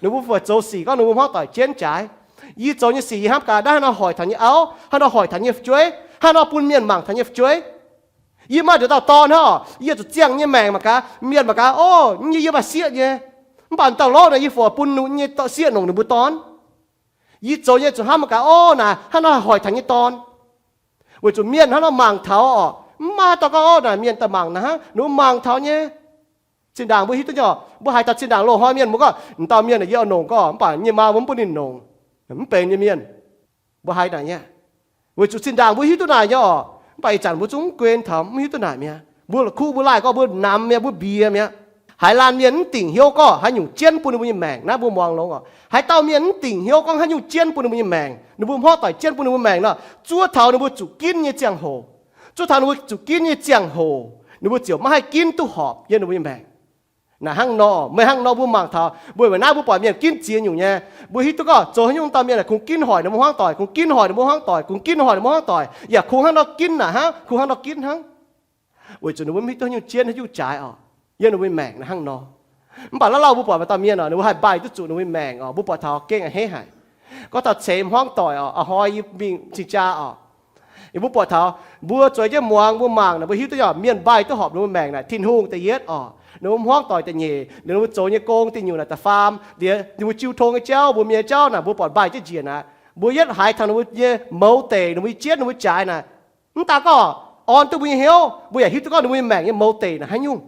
ninh mbuo fai zoux sic gorngv ninh mbuo hmuangv doic jienv jaaix. Yie zoux nyei sic yie hnamv gaax naaiv haaix nor hoic taux nyei auv, haaix nor hoic taux nyei fu'jueiv, haaix nor bun mienh mangc taux nyei fu'jueiv. Yie maaih nduqc dauh dorn hnangv orqc, yie zuqc ziangh nyei maengc mangc gaax, mienh mangc gaax, orv, yie, yie maaih sieqv nyei. Mv baac dauh lorqv naaic yie fungc bun ninh nyei sieqv nongc ninh mbuo dorn. Yie zoux nyei zuqc hnamv mangc gaax, orv, naaic hnangv nor hoic taux nyei dorn. Weic zuqc mienh hnangv nor mangc taux orqc, mv maaih haaix dauh gorngv, orv, naaic mienh daaih mangc naaic hnangv, ninh mbuo mangc taux nyei. Zinh ndaangc mbuo hiuv duqv nyei orqc, mbuo haiz taux zinh ndaangc loz-hnoi mienh mbuo gorngv, m'dauh mienh naaic yie oix nongc gorngv, mv baac nyei maa mbuo mv bun ninh nongc, mv benx nyei mienh. Mbuo haiz naaic nyei. Weic zuqc zinh ndaangc mbuo hiuv duqv naaic nyei orqc, mv baac ih zanc mbuo zungv mv guen taux, mv hiuv duqv naaic mi'aqv. Mbuo la'kuqv mbuo laih gorngv mbuo namx mi'aqv, mbuo mbiex mi'aqv. Haaix laanh mienh mv dingc hnyouv gorngv haaix nyungc jienv bun ninh mbuo nyei maengc, naaiv mbuo muangx longx orqc. Haaix dauh mienh mv dingc hnyouv gorngv haaix nyungc jienv bun ninh mbuo nyei maengc, ninh mbuo hmuangv doic jienv bun ninh mbuo maengc nor, zuov taux ninh mbuo zuqc ginv nyei ziangh hoc, zuov taux ninh mbuo zuqc ginv nyei ziangh hoc, ninh mbuo ziouc maiv haih ginv duqv horpc yiem ninh mbuo nyei maengc. Naaic hnangv nor, meih hnangv nor mbuo mangc taux, mbuo weic naaiv mbuo buatc mienh ginv ziex nyungc nyei. Mbuo hiuv duqv gorngv zoux haaix nyungc dauh mienh kungx ginv hoic ninh mbuo hmuangv doic, kungx ginv hoic ninh mbuo hmuangv doic, kungx ginv hoic ninh mbuo hmuangv doic, yaac kungx hnangv nor ginv naaic hnangv, kungx hnangv nor ginv hnangv. Weic zuqc ninh mbuo mv hiuv duqv haaix nyungc jienv, haaix nyungc jaaix orqc, yiem ninh mbuo maengc naaic hnangv nor. Mv baac la'laih mbuo buatc maaih dauh mienh orqc, ninh mbuo haih mbaih duqv zuqc ninh mbuo maengc orqc, mbuo buatc taux gengh a'hneiv haic. Gorngv taux ceix hmuangv doic orqc, a'hnoi yie mingh cing-jaa orqc, mbuo buatc taux, mbuo zueiz jienv muangx, mbuo mangc naaic, mbuo hiuv duqv orqc, mienh mbaih duqv horpc ninh mbuo maengc naaic, Tin-Hungh da'yietv orqc, ninh mbuo hmuangv doic da'nyeic, ninh mbuo zoux nyei gong da'nyeic naaic da'faam, liuz ninh mbuo jiu tong nyei jauv, mbuo mienh jauv naaic, mbuo buatc mbaih jienv njiec naaic, mbuo yietv haiz taux ninh mbuo nyei mouz deic, ninh mbuo nyei jienv, ninh mbuo jaaix naaic. Mv daan gorngv orn duqv mbuo nyei hnyouv, mbuo yaac hiuv duqv gorngv ninh mbuo nyei maengc nyei mouz deic naaic haaix nyungc.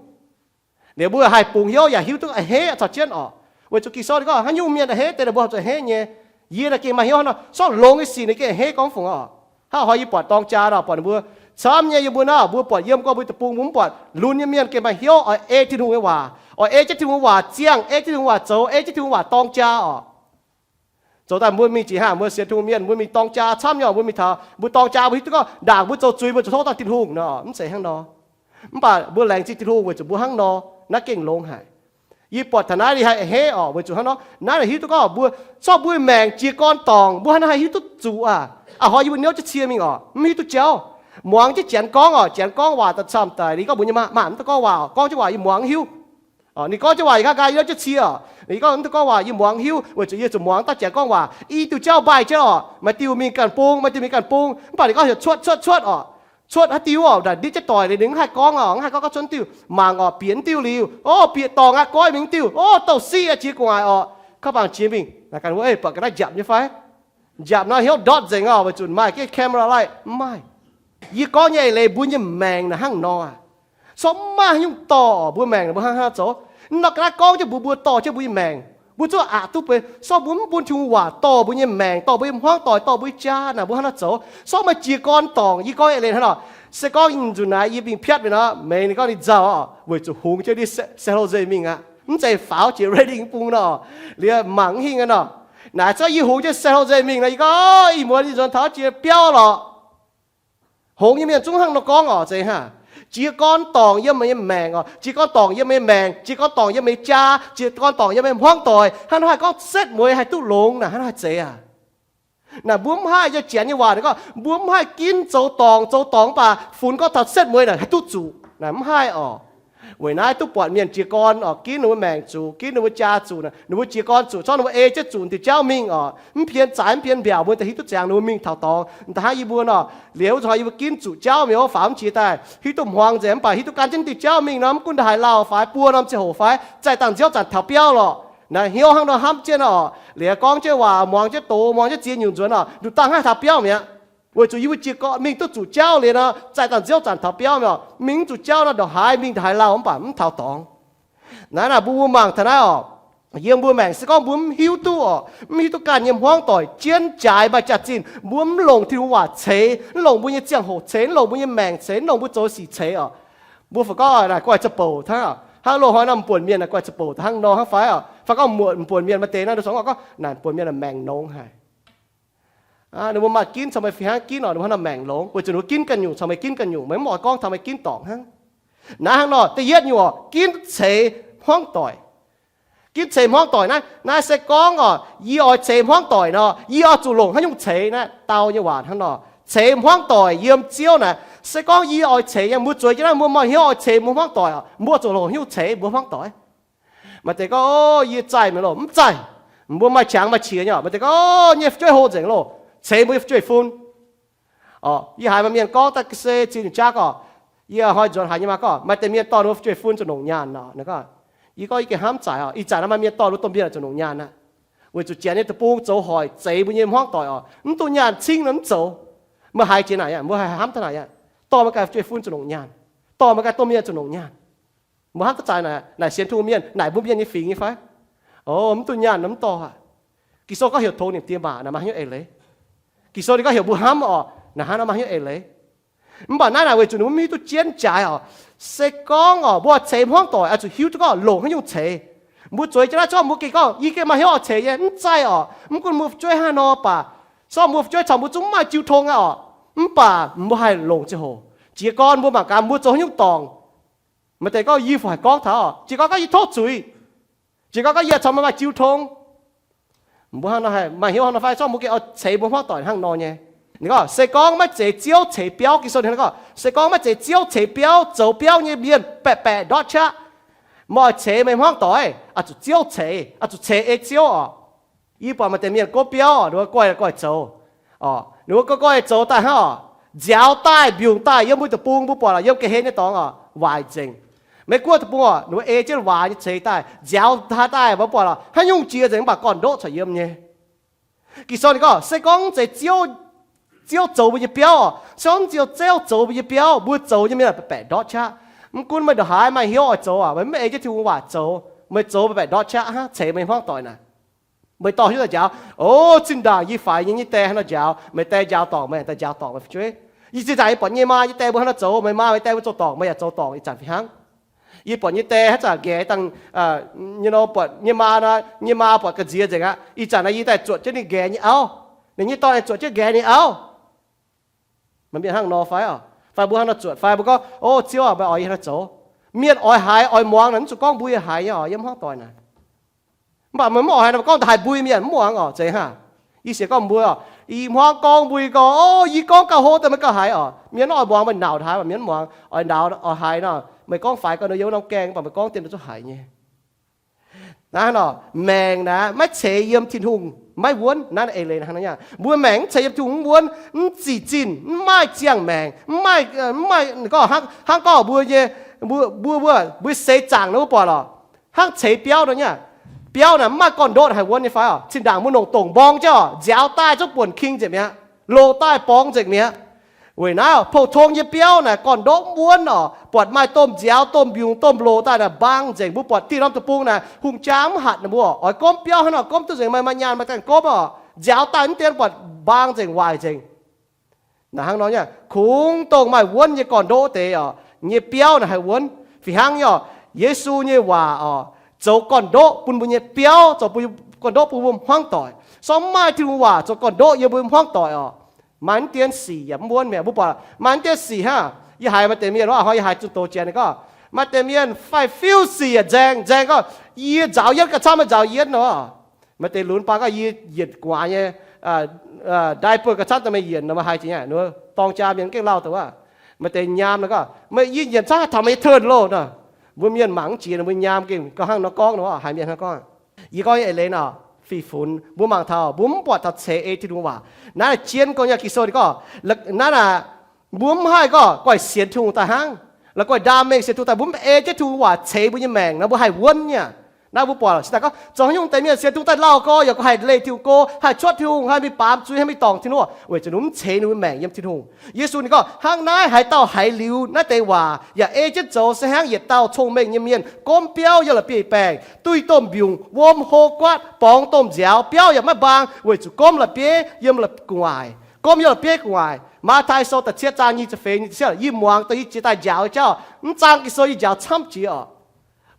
Liuz mbuo haih bungx hnyouv yaac hiuv duqv a'hneiv caux jienv orqc. Weic zuqc Ging-Sou ninh gorngv haaix nyungc mienh a'hneiv deix, mbuo zuqc a'hneiv nyei. Yie naaic gengh maaih hnyouv hnangv nor, sortv longx nyei sic ninh gengh a'hneiv gorngv fungc orqc. Hnangv hnoi yie buatc dorng jaa nor, buatc ninh mbuo camv nyei, yie mbuo nor, mbuo buatc yiem gorn mbuo deic-bung mbuo mv buatc lunx nyei mienh gengh maaih hnyouv oix ei Tin-Hungh nyei waac, oix ei jienv Tin-Hungh waac ziangh, ei jienv Tin-Hungh waac zoux, ei jienv Tin-Hungh waac dorng jaa orqc. Zoux daaih mbuo mingh jiex hnangv, mbuo sienx Tin-Hungh mienh, mbuo mingh dorng jaa camv nyei, mbuo mingh taux, mbuo dorng jaa mbuo hiuv duqv gorngv ndaangc mbuo zoux zuiz mbuo zuqc tov daaih Tin-Hungh nor, mv zeiz hnangv nor. Mv baac mbuo laengz zingh Tin-Hungh weic zuqc mbuo hnangv nor, naaiv gengh longx haic. Yie buatc taux naaiv ninh haih a'hneiv orqc, weic zuqc hnangv nor naaiv naaic hiuv duqv gorngv mbuo, zorqv mbuo nyei maengc jiez gorn dorngc, mbuo hnangv naaiv haih hiuv duqv zuqc aac. A'hnoi yie mbuo niouv jienv cie mingh orqc, mv hiuv duqv jauv. Muangx jienv janx gorngv orqc, janx gorngv waac daaih camv daic, ninh gorngv mbuox nyei maa, maa mv dungx gorngv waac orqc, gorngv jienv waac yie muangx mv hiuv. Ninh gorngv jienv waac yie nqa'gaav yie niouv jienv cie orqc, ninh gorngv mv dungx gorngv waac yie muangx mv hiuv, weic zuqc yie zuqc muangx daaih janx gorngv waac. I diuh jauv mbaih jienv orqc, maaih diuh mingh ganh bung, maaih diuh mingh ganh bung, mv baac ninh gorngv heuc cuotv, cuotv, cuotv orqc. Cuotv haaix diuh orqc, nditv jienv doic liuz ninh mv haih gorngv orqc, mv haih gorngv, gorngv cuotv diuh, mangc orqc, bieqc diuh liuz, o, bieqc dorngc aqv, goiv mingh diuh, o, douh siqv aqv, jiex gu'nguaaic orqc. Kaav bangc jiex mingh naaic ganh wuov, buatc ga'naaiv njapc nyei fai? Njapc nor hnyouv ndortv nzengc orqc, weic zuqc maaih camera light mv maaih. Yie gorngv nyei eix leiz mbuo nyei maengc naaic hnangv nor aac. Sortv mv maaih haaix nyungc dorh mbuo maengc, mbuo hnangv haaix zoux? Nor ga'naaiv gorngv jienv mbuo, mbuo dorh jienv mbuo nyei maengc, mbuo zuqc aqc duqv benx sortv mbuo mv bun Tin-Hungh waac dorh mbuo nyei maengc, dorh mbuo nyei hmuangv doic, dorh mbuo nyei jaa naaic, mbuo hnangv haaix zoux? Sortv maaih jiez gorn dorngc. Yie gorngv eix leiz hnangv nor, se gorngv nzunc naaic yie mingh piatv mingh nor, meix ninh gorngv ninh nzauh orqc, weic zuqc hungx jienv ndiev San Jose mingh aqv, mv zeiz faaux jiex Redding bung nor, liuz mangc mv hingh aqv nor. Naaic zorqv yie hungx jienv San Jose mingh nor, yie gorngv ih muonz yie nzuonx taux jiex biauv lorqc. Hngongx nyei mienh zungv hnangv nor gorngv orqc, zeiz hnangv. Jiez gorn dorngc yiem meih nyei maengc orqc, jiez gorn dorngc yiem meih nyei maengc, jiez gorn dorngc yiem meih nyei jaa, jiez gorn dorngc yiem meih nyei hmuangv doic, hnangv nor haih gorngv setv mueiz haih duqv longx naaic, hnangv nor haih zeiz aac. Naaic mbuo mv haih, yie janx nyei waac ninh gorngv mbuo mv haih ginv zoux dorngc, zoux dorngc mv baac funx gorngv taux setv mueiz naaic haih duqv zuqc naaic, mv haih orqc. Weic naaiv duqv buatc mienh jiez gorn orqc, ginv ninh mbuo maengc zuqc, ginv ninh mbuo jaa zuqc naaic, ninh mbuo jiez gorn zuqc, zorqv ninh mbuo ei jienv zuqc diuh jauv mingh orqc, mv pien zaaix mv pien mbiaauc mbuo daaih hiuv duqv ziangx ninh mbuo mingh taux dorngx. Da'hnangv yie mbuo nor, liuz wuov zanc yie mbuo ginv zuqc jauv mingh, faaux mv jiex daaih hiuv duqv hmuangx nzengc, mv baac hiuv duqv gan jienv diuh jauv mingh nor, mv gunv ndaaih haaix lauh faix, buo norm ziangh hoc faix, zaih dangh nziouv zanc taux biauv lorqc. Naaiv hnyouv hnangv nor hnamv jienv orqc, liuz gorngv jienv waac, muangx jienv doz, muangx jienv ziex nyungc nzuonx orqc, nduqc dangh hnangv taux biauv mi'aqv. Weic zuqc yie mbuo jiez gorn mingh duqv zuqc jauv liuz nor, zaih dangh nziouv zanc taux biauv mi'aqv. Mingh mv zuqc jauv nor, ndongc haaix mingh ndaaih haaix lauh mv baac mv taux dorngx. Naaiv naaic mbuo, mbuo mangc taux naaiv orqc, yiem mbuo maengc se gorngv mbuo mv hiuv duqv orqc, mv hiuv duqv ganh nyei hmuangv doic jienv jaaix maaih jaax-zinh, mbuo mv longc Tin-Hungh waac ceix, mv longc mbuo nyei ziangh hoc ceix, mv longc mbuo nyei maengc ceix, mv longc mbuo zoux sic ceix orqc, mbuo fai gorngv naaic guaih za'bouc hnangv. Hnangv loz-hnoi nor m'buonc mienh naaic guaih za'bouc hnangv nor hnangv fai orqc? Fai gorngv m'buonc mienh maaih deix naaiv nor gorngv naaic m'buonc mienh maengc longx haic. Ninh mbuo maaih ginv caux meih fih hnangv ginv orqc, ninh mbuo hnangv nor maengc longx, weic zuqc ninh mbuo ginv ganh nyungc caux meih ginv ganh nyungc, meih mv oix gorngv taux meih ginv dorngc hnangv. Naaiv hnangv nor da'yietv nyungc orqc, ginv ceix hmuangv doic. Ginv ceix hmuangv doic naaiv, naaiv se gorngv orqc, yie oix ceix hmuangv doic nor, yie oix zuqc longc haaix nyungc ceix naaiv? Dau nyei waac hnangv nor, ceix hmuangv doic yiem Ziouv naaic, se gorngv yie oix ceix nyei, mbuo zueiz jienv naaiv mbuo maaih hnyouv oix ceix mbuo hmuangv doic orqc, mbuo zuqc longc haaix nyungc ceix mbuo hmuangv doic? Maaih deix gorngv, o, yie zaih mi'aqv loh, mv zaih. Mbuo maaih qangx maaih qiex nyei orqc. Maaih deix gorngv, o, nyei fu'jueiv hlo nzengc loh, ceix mbuo nyei fu'jueiv-fun. Orqc, yie haiz maaih mienh gorngv daaih ga'sie zinh nyungc jaav gorngv, yie hnoi nzuonx haiz nyei maa gorngv maaih deix mienh dorh ninh mbuo fu'jueiv-fun zuqc longc nyaanh orqc. Ninh gorngv, yie gorngv yie gengh hnamv zaaic orqc, ih zanc naaiv maaih mienh dorh ninh mbuo domh mienh zuqc longc nyaanh aqv, weic zuqc janx nyei deic-bung zoux hoic zeix mbuo nyei hmuangv doic orqc, mv duqv nyaanh cingv nor mv zoux. Meih haiz jiex naaic aqv, mbuo haiz hnamv taux naaic aqv, dorh meih ganh fu'jueiv-fun zuqc longc nyaanh, dorh meih ganh domh mienh zuqc longc nyaanh. Mbuo hnamv duqv zaaic naaic, naaic sienx Tin-Hungh mienh, naaic mbuo mienh nyei fingx nyei fai? O, mv duqv nyaanh nor mv dorh aqv. Ging-Sou gorngv heuc tongx nimc die maac naaic, maaih haaix nyungc eix leiz? Ging-Sou ninh gorngv heuc mbuo hnamv orqc, naaic hnangv nor maaih haaix nyungc eix leiz? Mv baac naaiv naaic weic zuqc ninh mbuo mv hiuv duqv jienv jaaix orqc. Se gorngv orqc, mbuo ceix hmuangv doic oix zuqc hiuv duqv gorngv longc haaix nyungc ceix. Mbuo zueiz jienv naaiv zorqv mbuo gengh gorngv, yie gengh maaih hnyouv oix ceix nyei, mv zaih orqc. Mv gunv mbuo fu'jueiv hnangv nor baac, zorqv mbuo fu'jueiv caux mbuo zungv mv maaih jiu tong aqv orqc. Mv baac mbuo haih longc ziangh hoc. Jiez gorn mbuo mangc gaax mbuo zoux haaix nyungc dorngc. Maaih deix gorngv yie fu haic gorngv taux orqc, jiez gorn gorngv yie tov zuiz, jiez gorn gorngv yie caux meih maaih jiu tong. Mbuo hnangv nor haih maaih hnyouv hnangv nor fai, zorqv mbuo gengh oix ceix mbuo hmuangv doic hnangv nor nyei. Ninh gorngv se gorngv maiv zeiz Ziouv ceix biauv, Ging-Sou ninh gorngv se gorngv maiv zeiz Ziouv ceix biauv, zoux biauv nyei mienh baeqc baeqc ndortv qaqv. Meih oix ceix meih hmuangv doic, oix zuqc Ziouv ceix, oix zuqc ceix ei Ziouv orqc. Yie buatc maaih deix mienh gouv biauv, ninh mbuo goiv goiv zoux, ninh mbuo goiv goiv zoux daaih hnangv orqc, nziaaux daaih mbiungc daaih yiem mbuo deic-bung, mbuo buatc lorqc, yiem ga'hlen nyei dorngx orqc, waaic nzengc. Meiv Guoqv deic-bung orqc, ninh mbuo ei jienv waaic nyei ceix daaih nziaaux daaih daaih, mbuo buatc lorqc, haaix nyungc jiex nzengc mv baac gorn-ndoqv corc yiem nyei. Ging-Sou ninh gorngv se gorngv mv zeiz Ziouv, Ziouv zoux mbuo nyei biauv orqc, se gorngv mv zeiz Ziouv zoux mbuo nyei biauv, mbuo zoux nyei mienh baeqc ndortv qaqv. Mv gunv meih ndongc haaix maaih hnyouv oix zoux aac, meih mv ei jienv Tin-Hungh waac zoux, meih zoux baeqc ndortv qaqv hnangv, ceix meih hmuangv doic naaic. Meih dorh hiuv daaih njaaux, o, zinh ndaangc yie faix nyei nyei die hnangv nor njaaux, meih die njaaux dorngc meih, daaih njaaux dorngc meih fu'jueiv. Yie zinh ndaangc yie buatc nyei maa nyei die mbuo hnangv nor zoux, meih maa meih die mbuo zoux dorngc meih yaac zoux dorngc ih zanc fih hnangv. Yie buatc nyei die haaix zanc nqaeqv dangh, nyei nor buatc nyei maa nor, nyei maa buatc ga'nziex nzengc aqv. Ih zanc naaiv yie daaih zuotc jienv ninh nqaeqv nyei auv. Ninh nyei dorn zuotc jienv nqaeqv nyei auv. Meih mienh hnangv nor fai orqc? Fai mbuo hnangv nor zuotc fai mbuo gorngv, o, Ziouv aac, meih oix yie hnangv nor zoux? Mienh oix haiz oix muangx naaic, mv zuqc gorngv mbui haiz nyei oc, yiem hmuangv doic naaic. Mv baac meih mv oix haiz naaic, gorngv haaix mbui mienh mv muangx oc, zeiz hnangv. Yie sienx gorngv mbuo, i hmuangv gorngv mbui gorngv, o, yie gorngv gauh hlo daaih meih gauh haiz oc. Mienh mv oix muangx, meih nauc haaix, mv muangx, oix nauc oix haiz nor, meih gorngv faix gauh nor yiem wuov norm gaengh, mv baac meih gorngv dien zuqc haiz nyei. Naaiv nor, maengc naaic maiv ceix yiem Tin-Hungh maiv wuonv. Naaiv eix leiz hnangv nor, mbuo maengc mv ceix yiem Tin-Hungh mv wuonv, mv zic zinh, mv maaih ziangh maengc, mv maaih, mv maaih gorngv hnangv gorngv mbuo nyei, mbuo, mbuo, mbuo seix zaangc nor mbuo buatc oc, hnangv ceix biauv nor nyei. Biauv naaic mv maaih gorn-ndoqv haih wuonv nyei fai oc? Zinh ndaangc mbuo longc dongc mborng jienv oc, nziaaux daaih zungv buonc king nzengc mi'aqv, loz daaih borngz nzengc mi'aqv. Weic naaiv pou-tong nyei biauv naaic gorn-ndoqv mv wuonv oc, buatc maaih domh nziaaux, domh mbiungc, domh loz daaih naaic mbaang nzengc. Mbuo buatc diuh norm deic-bung naaic hungh jaa mv hatc ninh mbuo oix gomv biauv hnangv nor gomv duqv nzengc, maaih, maaih nyaanh maaih ganh gomv oc, nziaaux daaih mv dien buatc mbaang nzengc, waaic nzengc. Naaic hnangv nor nyei, kungx dongh maaih wuonv nyei gorn-ndoqv deix oc, nyei biauv naaic haih wuonv. Fih hnangv nyei oc, Yesu nyei waac oc, zoux gorn-ndoqv bun mbuo nyei biauv, zoux gorn-ndoqv bun mbuo hmuangv doic. Sorng mv maaih Tin-Hungh waac zoux gorn-ndoqv yiem mbuo hmuangv doic oc, maaih mv dien sic yaac mv wuonv mi'aqv. Mbuo buatc maaih mv dien sic hnangv. Yie haiz maaih deix mienh, hnoi yie haiz zunh doz janx gorngv, maaih deix mienh faix-fiuv sic yaac nzaeng nzaeng gorngv, yie nzaaux yietv ga'camv, meih nzaaux yietv nor. Maaih deix lunx baan gorngv, yie yienc gu'nguaaz nyei diaper ga'camv daaih meih yienc nor, meih haiz jiex nyei, dorng jaa mienh gengh lauh deix wuov. Maaih deix nyaam nor gorngv, meih yie yienc camv taux meih nyei turn loh nor. Mbuo mienh mangc mv jiex nor, mbuo nyaam gengh gorngv hnangv nor gorngv nor, haiz mienh hnangv gorngv. Yie gorngv eix leiz nor, fih funx mbuo mangc taux, mbuo mv buatc taux ceix ei Tin-Hungh waac. Naaiv jienv gorngv nyei Ging-Sou ninh gorngv, naaiv naaic, mbuo mv haih gorngv guaih sienx Tin-Hungh daaih hnangv, la'guaih ndaam mengh sienx Tin-Hungh daaih, mbuo mv ei jienv Tin-Hungh waac ceix mbuo nyei maengc nor, mbuo haih wuonv nyei. Naaiv mbuo buatc, se daaih gorngv zoux haaix nyungc deix mienh sienx Tin-Hungh daaih lauh gorx yaac gorngv haih leih Tin-Hungh go, haih cuotv Tin-Hungh, haih mingh baamz zuiz, haih mingh dorngc Tin-Hungh, weic zuqc ninh mv ceix ninh mbuo maengc yiem Tin-Hungh. Yesu ninh gorngv, hnangv naaiv haaix dauh haiz liuz naaiv deix waac yaac ei jienv zoux se hnangv yietc dauh cong-mengh nyei mienh gomv biauv yiem la'bieiv-baengh, duih domh mbiungc, wuom hlo guaatv, borngz domh nziaaux, biauv yaac maiv mbaang, weic zuqc gomv la'bieiv yiem gu'nguaaic, gomv yiem la'bieiv gu'nguaaic. Matv^tai Sou da'cietv zaang nyic ziepc feix, yie muangx dongh yie jiex daaih njaaux nyei jauv, mv zaang Ging-Sou yie njaaux camv jiex oc.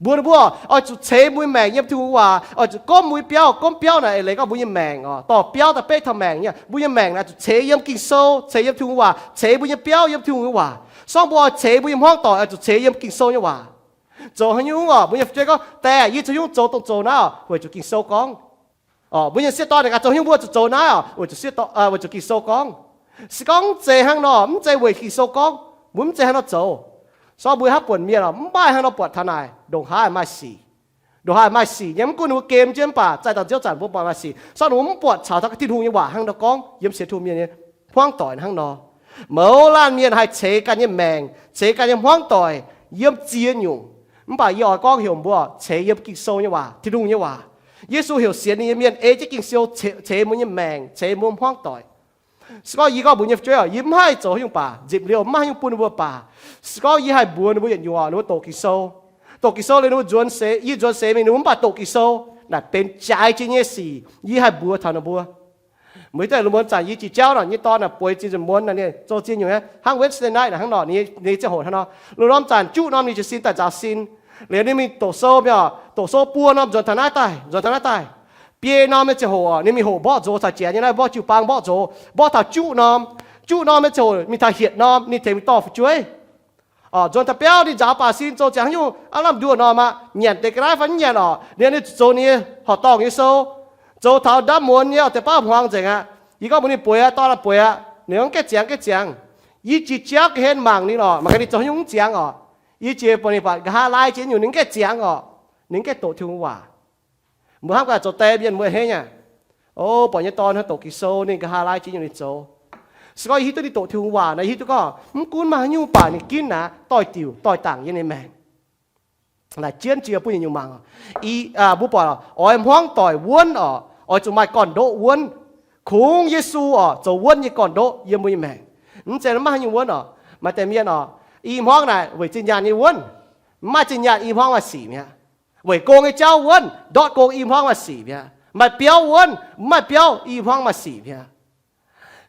Mbuox ninh mbuo, oix zuqc ceix mbuo nyei maengc yiem Tin-Hungh waac, oix zuqc gomv mbuo nyei biauv. Gomv biauv naaic eix leiz gorngv mbuo nyei maengc oc, dorh biauv daaih beiv taux maengc nyei. Mbuo nyei maengc naaic zuqc ceix yiem Ging-Sou, ceix yiem Tin-Hungh waac, ceix mbuo nyei biauv yiem Tin-Hungh nyei waac. Sorng mbuo oix ceix mbuo nyei hmuangv doic, oix zuqc ceix yiem Ging-Sou nyei waac. Zoux haaix nyungc oc, mbuo nyei fu'jueiv gorngv, Diex, yie zoux haaix nyungc zoux dongh zoux naaiv oc, weic zuqc Ging-Sou gorngv. Mbuo nyei sieqv dorn naaic gaax, zoux haaix nyungc mbuo zuqc zoux naaiv oc, weic zuqc sieqv dorn, weic zuqc Ging-Sou gorngv. Se gorngv mv zeiz hnangv nor, mv zeiz weic Ging-Sou gorngv, mbuo mv zeiz hnangv nor zoux. Sorng mbuo hnangv buonc mienh oc, mv maaih hnangv nor buatc taux naaic, ndongc haaix maaih sic. Ndongc haaix maaih sic nyei, mv gunv ninh mbuo gem jienv mv baac zaih dangh nziouv zanc mbuo buatc maaih sic. Sorng ninh mbuo mv buatc caux taux Tin-Hungh nyei waac hnangv nor gorngv yiem sienx Tin-Hungh mienh nyei hmuangv doic hnangv nor. Mouz laanh mienh haih ceix ganh nyei maengc, ceix ganh nyei hmuangv doic yiem ziex nyungc. Mv baac yie oix gorngv heuc mbuo ceix yiem Ging-Sou nyei waac, Tin-Hungh nyei waac. Yesu heuc sienx ninh nyei mienh ei jienv Ging-Sou ceix mbuo nyei maengc, ceix mbuo hmuangv doic. Se gorngv yie gorngv mbuox nyei fu'jueiv oc, yie mv haih zoux haaix nyungc baac, nzipc liouh mv maaih haaix nyungc bun ninh mbuo baac. Se gorngv yie haih mbuox ninh mbuo yietc nyungc oc, ninh mbuo doqc Ging-Sou. Doqc Ging-Sou liuz ninh mbuo nzuonx seix, yie nzuonx seix mingh ninh mbuo mv baac doqc Ging-Sou, naaic benx jaaix jiex nyei sic yie haih mbuox taux ninh mbuo. Mbuo daaih lungh muonz zanc yie jiex jauv nor, nyei dorn naaic bueix zinh nzunc muonz naaic, ninh zoux ziex nyungc hnangv Wednesday night naaic hnangv nor, ninh nyei ziangh hoc hnangv nor. Lungh ndorm zanc juqv norm ninh jiez sin daaih nzaaux sin. Liuz ninh mingh doqc sou mi'aqv, doqc sou buo norm nzuonx taux naaiv daaih, nzuonx taux naaiv daaih. Biei norm nyei ziangh hoc ninh mingh hoqc mborqv nzox caux jienv nyei naaiv mborqv jiu-baang mborqv nzox, mborqv taux juqv norm. Juqv norm nyei ziangh hoc mingh taux hietc norm ninh tengx mingh dorh fu'jueiv. Nzuonx taux biauv ninh nzaaux baac sin zoux ziangx haaix nyungc aav lamh nduoh norm aqv, nyanc deix ga'naaiv fai mv nyanc orqc, ninh ninh zoux ninh horqc dorngh nyei sou. Zoux taux ndaamv muonz nyei oc, deix baav hmuangx nzengc aqv. Yie gorngv mbuox ninh bueix aqv, dorn aqv, bueix aqv. Ninh gorngv, Mv gaengh ziangx, gaengh ziangx. Yie jiex jauv ga'hlen mangc ninh orqc, mangc gaax ninh zoux haaix nyungc mv ziangx orqc. Yie jiex buatc ninh buatc nqa'haav laai jiex nyungc ninh mv gaengh ziangx orqc. Ninh mv gaengh doqc Tin-Hungh waac. Mbuo hnamv gaax zoux die mienh mbuo hneiv aqv. O, buatc nyei dorn hnangv doqc Ging-Sou ninh nqa'haav laai jiex nyungc ninh zoux. Se gorngv yie hiuv duqv ninh doqc Tin-Hungh waac naaic, yie hiuv duqv gorngv mv gunv maaih haaix nyungc baac ninh ginv naaic doix-diuc doix-dangc yiem ninh maengc. Naaic jienv jiex bun yietc nyungc mangc. Mbuo buatc oix hmuangv doic wuonv orqc, oix zuqc maaih gorn-ndoqv wuonv. Kungx Yesu orqc zoux wuonv nyei gorn-ndoqv yiem mbuo nyei maengc. Mv zeiz maiv haaix nyungc wuonv orqc. Maaih deix mienh orqc, i hmuangv naaic weic zinh nyaanh nyei wuonv, mv maaih zinh nyaanh i hmuangv maaih sic mi'aqv. Weic gong nyei jauv wuonv, ndortv gong i hmuangv maaih sic mi'aqv. Maaih biauv wuonv, mv maaih biauv i hmuangv maaih sic mi'aqv.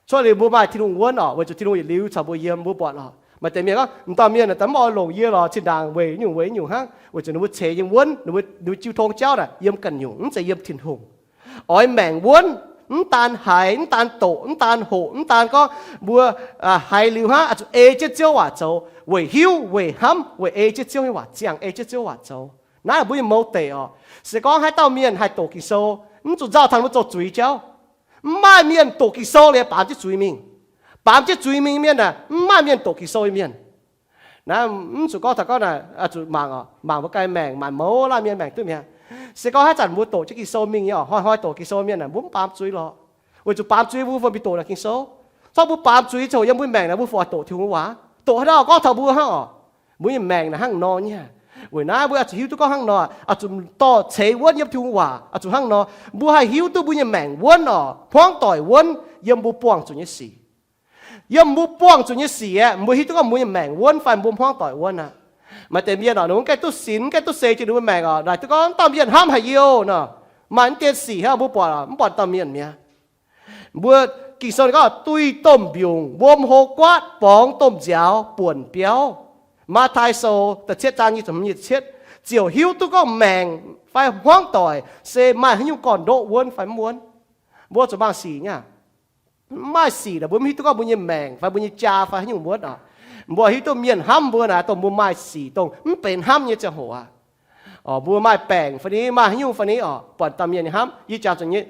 Cuotv liuz mbuo maaih Tin-Hungh wuonv orqc, weic zuqc Tin-Hungh yietc liuz caux mbuo yiem. Mbuo buatc orqc, maaih deix mienh gorngv, M'dauh mienh naaic daaih mv oix longc yie lorqc, zinh ndaangc weic nyungc weic nyungc hnangv, weic zuqc ninh mbuo ceix nyei wuonv, ninh mbuo jiu tong jauv naaic yiem ganh nyungc, mv zeiz yiem Tin-Hungh. Oix maengc wuonv, Mv daan haiz, mv daan doqc, mv daan hoqc, mv daan gorngv mbuo haiz liuz hnangv, oix zuqc ei jienv Ziouv waac zoux, weic hiuv, weic hnamv, weic ei jienv Ziouv nyei waac, ziangh ei jienv Ziouv waac zoux. Naaiv mbuo nyei mouz deic oc. Se gorngv haaix dauh mienh haih doqc Ging-Sou, mv zuqc nzauh taux mbuo zoux zuiz jauv. Mv maaih mienh doqc Ging-Sou liuz baamz jienv zuiz mingh. Baamz jienv zuiz mingh mienh aah, mv maaih mienh doqc Ging-Sou nyei mienh. Naaiv mv zuqc gorngv taux gorngv naaic, zuqc mangc oc, mangc mbuo ganh maengc, maanc mouz laanh mienh maengc duqv mi'aqv. Se gorngv haaix zanc mbuo doqc jienv Ging-Sou mingh nyei oc, hnoi-hnoi doqc Ging-Sou mienh aah, mbuo mv baamz zuiz lorqc. Weic zuqc baamz zuiz mbuo fungc mingh doqc naaic Ging-Sou. Zorqv mbuo baamz zuiz coc yiem mbuo maengc naaic mbuo fungc doqc Tin-Hungh nyei waac. Doqc haaix dauh gorngv taux mbuo hnangv oc. Mbuo nyei maengc naaic hnangv nor nyei. Weic naaiv mbuo oix zuqc hiuv duqv gorngv hnangv nor, oix zuqc dorh ceix wuonv yiem Tin-Hungh waac, oix zuqc hnangv nor. Mbuo haih hiuv duqv mbuo nyei maengc wuonv oc, hmuangv doic wuonv yiem mbuo buangh zuqc nyei sic. Yiem mbuo buangh zuqc nyei sic aeqv, mbuo hiuv duqv gorngv mbuo nyei maengc wuonv fai mbuo hmuangv doic wuonv aqv. Maaih deix mienh oc, ninh mv gaengh duqv sinx, mv gaengh duqv seix jiex ninh mbuo maengc oc, naaic duqv gorngv dauh mienh hnamv haic yie oc nor. Maaih mv dien sic hnangv mbuo buatc, mv buatc dauh mienh mi'aqv. Mbuo Ging-Sou ninh gorngv, duih domh mbiungc wuom hlo guaatv, borngz domh nziaaux buonc biauv. Matv^taai Sou da'cietv zaang nyic ziepc hmz nyic ziepc cietv, ziouc hiuv duqv gorngv maengc fai hmuangv doic se maaih haaix nyungc gorn-ndoqv wuonv fai mv wuonv. Mbuo zuqc mangc sic nyei. Mv maaih sic naaic mbuo mv hiuv duqv gorngv mbuo nyei maengc fai mbuo nyei jaa fai haaix nyungc wuonv oc. Mbuo hiuv duqv mienh hnamv mbuo naaic dongh mbuo maaih sic dongh mv benx hnamv nyei ziangh hoc aqv. Mbuo maaih baengc fai ni, maaih haaix nyungc fai ni oc, buatc dauh mienh nyei hnamv. Yie jangx zuqc nyei,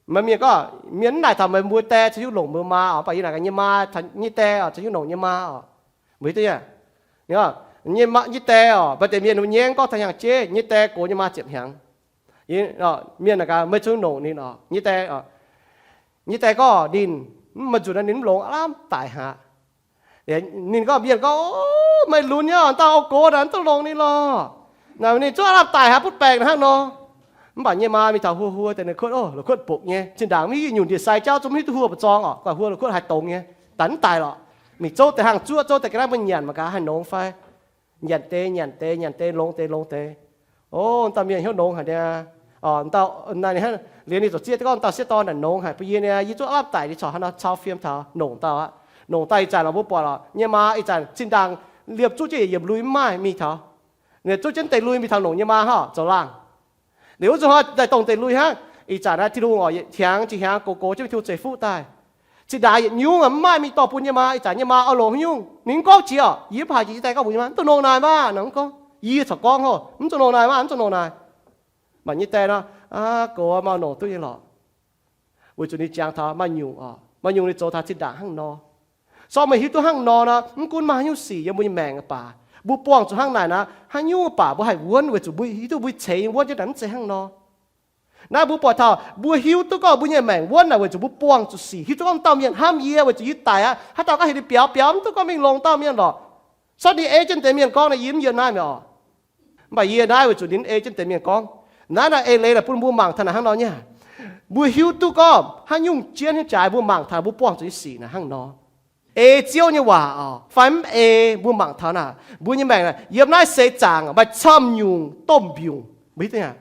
maaih mienh gorngv, mienh mv naaic taux meih mbuo die caux hiuv longc mbuo maa oc, mv baac yie naaic gaax nyei maa, nyei die oc caux hiuv longc nyei maa oc. Mbuo hiuv duqv nyei, nyei die oc, maaih deix mienh nyei gorngv taux hnyangx jeiv, nyei die gox nyei maa ziepc hnyangx. Mienh naaic gaax meih caux hiuv longc ninh oc, nyei die, nyei die gorngv ninh, mv maaih nzunc naaiv ninh mv longx, aav lamh daic haic. Ninh gorngv, mienh gorngv, meih lunx nyei oc, dauh auv-gox naaic mv duqv longc ninh lorqc. Naaic ninh zungv aav lamh daic haic, butv baengc hnangv nor. Mv baac nyei maa mingh taux huo huo deix ninh kuotv, la'kuotv bukc nyei, zinh ndaangc mv hiuv nyungc ndie-sai jauv zungv mv hiuv duqv huo mba'zorng oc, gu'nguaaic huo la'kuotv haih dongz nyei. Daaih mv daic lorqc. Mingh zouv deix hangh zuoqv, zouv deix ga'naaiv mbuo nyanc mangc gaax haih nongx fai. Nyanc deix nyanc deix nyanc deix, longx deix longx deix. O, dauh mienh hnyouv nongx haic niaa. Liuz ninh ziouc zieqv duqv gorngv dauh sieqv dorn naaic nongx haic bun yie niaa, yie zungv aav lamh daic, ninh corc hnangv nor cau fiem taux nongc dauh aqv. Nongc daaih ih zanc lorqc mbuo buatc lorqc, nyei maa ih zanc zinh ndaangc liepc zuqv jienv yietc yiemc lui mv maaih mingh taux. Ninh zuqv jienv deix lui mingh taux nongc nyei maa hnangv zoux laangh. Liuz wuov nzunc hnoi daaih dongh deix lui hnangv. Ih zanc naaiv Tin-Hungh oc, yietc hnyangx jiex hnyangx gox gox jienv mingh Tin-Hungh ceix fuqv daaih. Zinh ndaangc yietc nyungc mv maaih mingh dorh bun nyei maa, ih zanc nyei maa oix longc haaix nyungc, ninh mv gorngv jiex oc. Yie mv haiz jiex, yie daaih gorngv mbuox nyei maa, mv dungx longc naaic maah, ninh mv gorngv. Yie corc gorngv hov, mv dungx longc naaic maah, mv dungx longc naaic. Mv baac nyei die nor, aa, gox maaih longc duqv nyei lorqc. Weic zuqc ninh jangx taux maaih nyungc oc, maaih nyungc ninh zoux taux zinh ndaangc hnangv nor. Sortv meih hiuv duqv hnangv nor nor, mv gunv maaih haaix nyungc sic yiem mbuo nyei maengc baac, mbuo buangh zuqc hnangv naaic nor, haaix nyungc baac mbuo haih wuonv weic zuqc mbuo hiuv duqv mbuo ceix nyei wuonv jienv naaic mv zeiz hnangv nor. Naaiv mbuo buatc taux mbuo hiuv duqv gorngv mbuo nyei maengc wuonv naaic weic zuqc mbuo buangh zuqc sic, hiuv duqv gorngv dauh mienh hnamv yie weic zuqc yie daic aqv, haaix dauh ganh heuc ninh biaux, biaux mv duqv, gorngv mingh longc dauh mienh lorqc. Sortv ninh ei jienv deix mienh gorngv naaic, yie mv yiem naaiv mi'aqv oc. Mv baac yie naaiv weic zuqc ninh ei jienv deix mienh gorngv. Naaiv naaic eix leiz naaic bun mbuo mangc taux naaic hnangv nor nyei. Mbuo hiuv duqv gorngv haaix nyungc jienv hnyouv jaaix mbuo mangc taux mbuo buangh zuqc nyei sic naaic hnangv nor. Ei Ziouv nyei waac oc fai mv ei, mbuo mangc taux naaic mbuo nyei maengc naaic yiem naaiv seix zaangc maaih camv nyungc domh mbiungc, mbuo hiuv duqv aqv.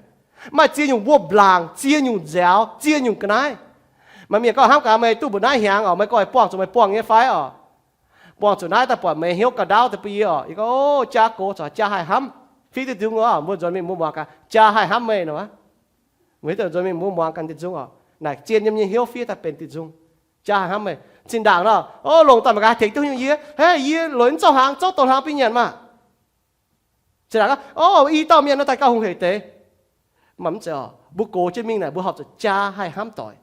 Maaih ziex nyungc wuom-laangc, ziex nyungc nziaaux, ziex nyungc ga'naaiv. Maaih mienh gorngv, hnamv gaax meih duqv mbuoqc naaiv hnyangx oc, meih gorngv buangh zuqc meih buangh nyei fai oc. Buangh zuqc naaiv daaih buatc meih hnyouv ga'ndaauv deix bun yie oc. Yie gorngv, o, jaa gox corc jaa haih hnamv, fiev diuh nzung oc. Mbuo nzuonx mingh mbuo muangx gaax jaa haih hnamv meih nor. Mbuo nzuonx mingh mbuo muangx ganh diuh nzung oc. Naaic zien yiem nyei hnyouv fiev daaih benx diuh nzung. Jaa haih hnamv meih. Zinh ndaangc nor, o, longc daaih mangc gaax haih tengx duqv nyungc yie. Hei, yie lorz mv zouv hnaangx, zouv douz hnaangx bun nyanc maah. Zinh ndaangc, o, i dauh mienh nor daaih gauh hungh hec deix. Mv baac mv zeiz oc. Mbuo gox jienv mingh naaic mbuo horpc zuqc jaa haih hnamv doic.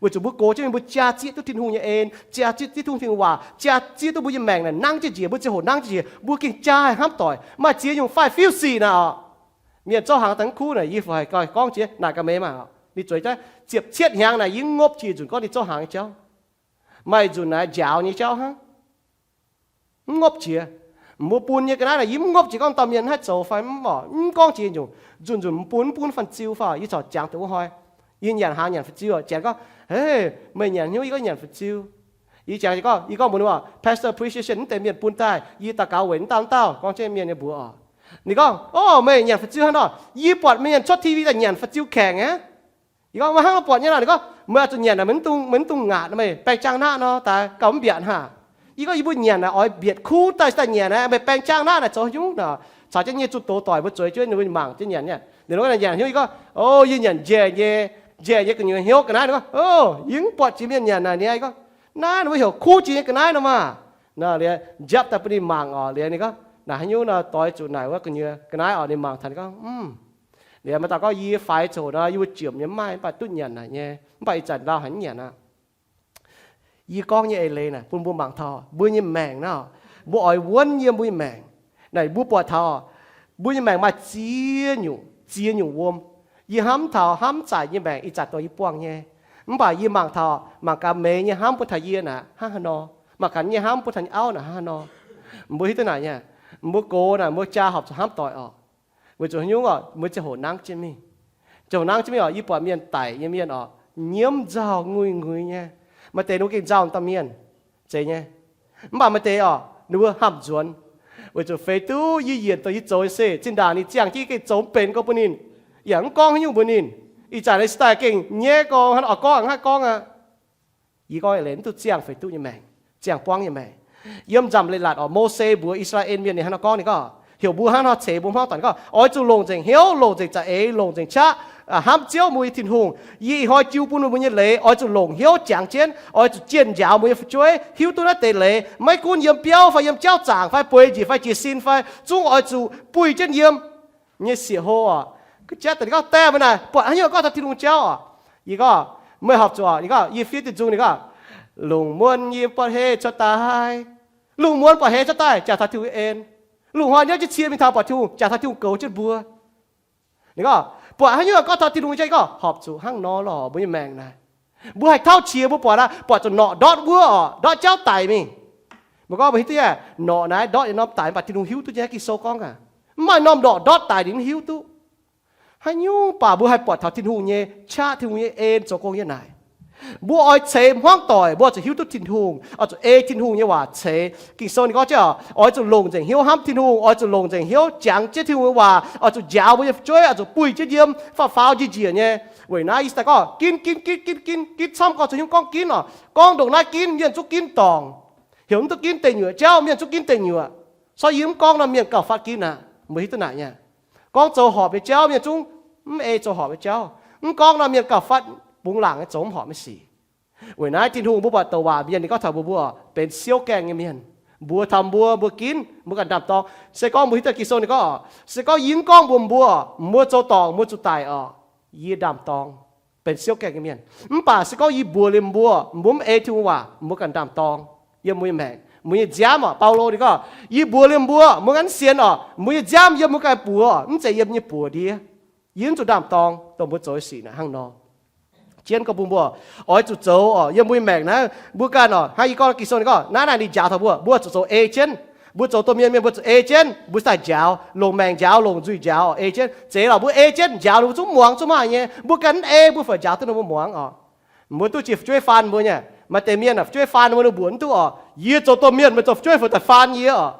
Weic zuqc mbuo gox jienv mingh mbuo jaa zieqv duqv Tin-Hungh nyei en, jaa zieqv duqv Tin-Hungh nyei waac, jaa zieqv duqv mbuo nyei maengc naaic nangv jienv njiec, mbuo ziangh hoc nangv jienv njiec, mbuo gengh jaa haih hnamv doic. Maaih ziex nyungc faix-fiuv sic naaic oc. Mienh zouv hnaangx daaih mv kuv naaic, yie fai gorngv jiex naaic gaax meih maah. Ninh zueiz daaih ziepc cietv hnyangx naaic yie mv ngopv jiex nzunc gorngv ninh zouv hnaangx nyei jauv. Maaih nzunc naaic njaaux nyei jauv hnangv. Mv ngopv jiex. Mbuo bun nyei ga'naaiv naaic yie mv ngopv jiex gorngv dauh mienh haih zoux fai mv oc, mv gorngv jiex nyungc. Nzunc nzunc mv bun, mv bun fan-ziu fai, yie corc jangx deix wuov hnoi. Yie nyanc hnaangx nyanc fan-ziu oc, janx gorngv, hei, meih nyanc hnyouv, yie gorngv nyanc fan-ziu. Yie jangx gorngv, yie gorngv mbuox ninh oc, pastor appreciation mv deix mienh bun daaih, yie daux gaux weic mv dauh mv dauh gorngv jienv mienh nyei mbuox oc. Ninh gorngv, o, meih nyanc fan-ziu hnangv nor, yie buatc mienh cuotv T V daaih nyanc fan-ziu kaengx aqv. Yie gorngv, meih hnangv nor buatc nyei nor? Ninh gorngv, meih oix zuqc nyanc naaic, meih mv dungx, meih mv dungx ngaatc nor, meih baeng jaang naqv nor daaih gauh mv mbiaatc hnangv. Yie gorngv, yie mbuo nyanc naaic oix mbiaatc kuv daaih, daaih nyanc naaic, meih baeng jaang naqv naaic zoux haaix nyungc nor? Caux jienv nyei zunh doz doic mbuo zueiz jienv mbuo mangc jienv nyanc nyei. Ninh gorngv nyanc hnyouv, yie gorngv, o, yie nyanc njiec nyei njaih nyei gu'nyuoz hnyouv ga'naaiv nor, O, yie mv buatc jiex mienh nyanc naaic. Ninh gorngv, Naaiv ninh mbuo heuc kuv jiex nyei ga'naaiv nor maah. Nor liuz njapv daaih bun ninh mangc orqc. Liuz ninh gorngv, Naaic haaix nyungc nor doix zuqc naaic wuov gu'nyuoz ga'naaiv orqc? Ninh mangc taux ninh gorngv, Mv. Liuz maaih dauh gorngv, Yie faix ziouc nor, yie mbuo jiex nyei, mv maaih, mv baac duqv nyanc naaic nyei, mv baac ih zanc ndau haic mv nyanc aqv. Yie gorngv nyei eix leiz naaic bun mbuo mangc taux mbuo nyei maengc naaiv, mbuo oix wuonv yiem mbuo nyei maengc. Naaic mbuo buatc taux mbuo nyei maengc maaih ziex nyungc, ziex nyungc wuom. Yie hnamv taux hnamv zaaic nyei maengc ih zanc dongh yie buangh nyei. Mv baac yie mangc taux mangc gaax meih nyei hnamv bun taux yie naaic hnangv haaix nor, mangc gaax yie hnamv bun taux nyei auv naaic hnangv haaix nor. Mbuo hiuv duqv naaic nyei, mbuo gox naaic mbuo jaa horpc zuqc hnamv doic orqc. Weic zuqc haaix nyungc orqc? Mbuo ziangh hoc nangv jienv mingh. Ziangh hoc nangv jienv mingh orqc, yie buatc mienh daic nyei mienh orqc, nyiemv nzauh nguih nguih nyei. Maaih deix ninh mbuo gengh nzauh dauh mienh, zeiz nyei. Mv baac maaih deix orqc, ninh mbuo hamh nzuonx. Weic zuqc feix duqv yie yienc dongh yie zoux nyei se zinh ndaangc ninh ziangh jienv gengh zoux mv benx gorngv bun ninh, yaac mv gorngv haaix nyungc mbuox ninh. Ih zanc naaiv si daaih gengh nyaiv gorngv hnangv oix gorngv hnangv gorngv aqv. Yie gorngv eix leiz mv duqv ziangh feix duqv nyei maengc, ziangh buangv nyei maengc. Yiem Nzamc Leiz-Latc orqc, Mose mbuox I^saa^laa^en Mienh ninh hnangv nor gorngv, ninh gorngv, Heuc mbuo hnangv nor ceix mbuo hmuangv doic, ninh gorngv, Oix zuqc longc nzengc hnyouv, longc nzengc za'eix, longc nzengc qaqv hnamv Ziouv mbuo nyei Tin-Hungh. Yie ih hnoi jiu bun mbuo nyei leiz oix zuqc longc hnyouv jangx jienv, oix zuqc jienh njaaux mbuo nyei fu'jueiv, hiuv duqv naaiv deix leiz, maiv gunv yiem biauv fai yiem jauv zaangc fai bueix njiec fai jiez sin fai, zungv oix zuqc buih jienv yiem nyei sieqv-hlo orqc. Ga'jatv daaih ninh gorngv, Die meih naaic buatc haaix nyungc gorngv taux Tin-Hungh jauv orqc? Yie gorngv, Meih horpc zuqc orqc? Ninh gorngv, Yie fiev diuh nzung, ninh gorngv, Lungh muonz yie buatc heix cuotv daaih. Lungh muonz buatc heix cuotv daaih jaax taux Tin-Hungh en. Lungh hnoi hnyouv jienv cie mingh taux buatc Tin-Hungh, jaax taux Tin-Hungh goux jienv mbuo. Ninh gorngv, Buatc haaix nyungc gorngv taux Tin-Hungh jauv? Yie gorngv, Horpc zuqc hnangv nor lorqc, mbuo nyei maengc naaic. Mbuo haih tauv qiex, mbuo buatc aqv, buatc zuqc norqc ndortv wuov orqc, ndortv jauv daic mingh. Mbuo gorngv mbuo hiuv duqv aqv, norqc naaiv ndortv yietc norm daic, mv baac Tin-Hungh hiuv duqv nyei. Giduc Sou gorngv aqv, mv maaih norm norqc ndortv daic ninh mv hiuv duqv. Haaix nyungc baac mbuo haih buatc taux Tin-Hungh nyei qaqv, Tin-Hungh nyei en zoux gong yiem naaic. Mbuo oix ceix hmuangv doic, mbuo oix zuqc hiuv duqv Tin-Hungh, oix zuqc ei Tin-Hungh nyei waac ceix. Ging-Sou ninh gorngv jienv, Oix zuqc longc nzengc hnyouv hnamv Tin-Hungh, oix zuqc longc nzengc hnyouv jangx jienv Tin-Hungh nyei waac, oix zuqc njaaux mbuo nyei fu'jueiv, oix zuqc buih jienv yiem, faaux faaux njiec njiec nyei. Weic naaiv yie daaih gorngv ginv, ginv, ginv, ginv, ginv, ginv camv gorngv zuqc hnyouv gorngv ginv orqc. Gorngv ndongc naaiv ginv, mienh zungv ginv dorngc. Heuc mv duqv ginv deic nyuoqc jauv, mienh zungv ginv deic nyuoqc. Sortv yie mv gorngv nor, mienh gauh fatv ginv aqv. Mbuo hiuv duqv naaic nyei. Gorngv zoux horpc nyei jauv, mienh zungv mv ei zoux horpc nyei jauv. Mv gorngv nor, mienh gauh fatv bungx laangc nyei zoux mv horpc nyei sic. Weic naaiv Tin-Hungh mbuo buatc douc waac mienh ninh gorngv taux mbuo, mbuo orqc, benx siouv gaengh nyei mienh. Mbuox taux mbuo, mbuo ginv, mbuo ganh ndaam-dorng. Se gorngv mbuo hiuv duqv Ging-Sou ninh gorngv orqc, se gorngv yie mv gorngv mbuox mbuo, mbuo zoux dorngc, mbuo zuqc daic orqc, yie ndaam-dorng, benx siouv gaengh nyei mienh. Mv baac se gorngv yie mbuox liuz mbuo, mbuo mv ei Tin-Hungh waac, mbuo ganh ndaam-dorng yiem mbuo nyei maengc, mbuo nyei nziaamv orqc. Baulo ninh gorngv, Yie mbuox liuz mbuo, mbuo ganh mv sienx orqc, mbuo nyei nziaamv yiem mbuo ganh buoz, mv zeiz yiem nyei buoz ndiev. Yie mv zuqc ndaam-dorng dongh mbuo zoux nyei sic naaic hnangv nor. Jienv gorngv bun mbuo, oix zuqc zoux orqc, yiem mbuo nyei maengc naaiv, mbuo ganh orqc, hnangv yie gorngv Ging-Sou ninh gorngv, naaiv naaic ninh njaaux taux mbuo, mbuo zuqc zoux ei jienv. Mbuo zoux domh mienh mienh, mbuo zuqc ei jienv, mbuo daaih njaaux, longc maengc njaaux, longc nzuih njaaux, ei jienv. Zeiz lorqc, mbuo ei jienv njaaux ninh mbuo zungv muangx zungv maaih nyei. Mbuo ganh mv ei, mbuo fai njaaux duqv ninh mbuo muangx orqc? Mbuo duqv jiex fu'jueiv faan mbuo nyei. Maaih deix mienh orqc, fu'jueiv faan mbuo, ninh mbuox mv duqv orqc, yie zoux domh mienh, meih zoux fu'jueiv fai daaih faan yie orqc?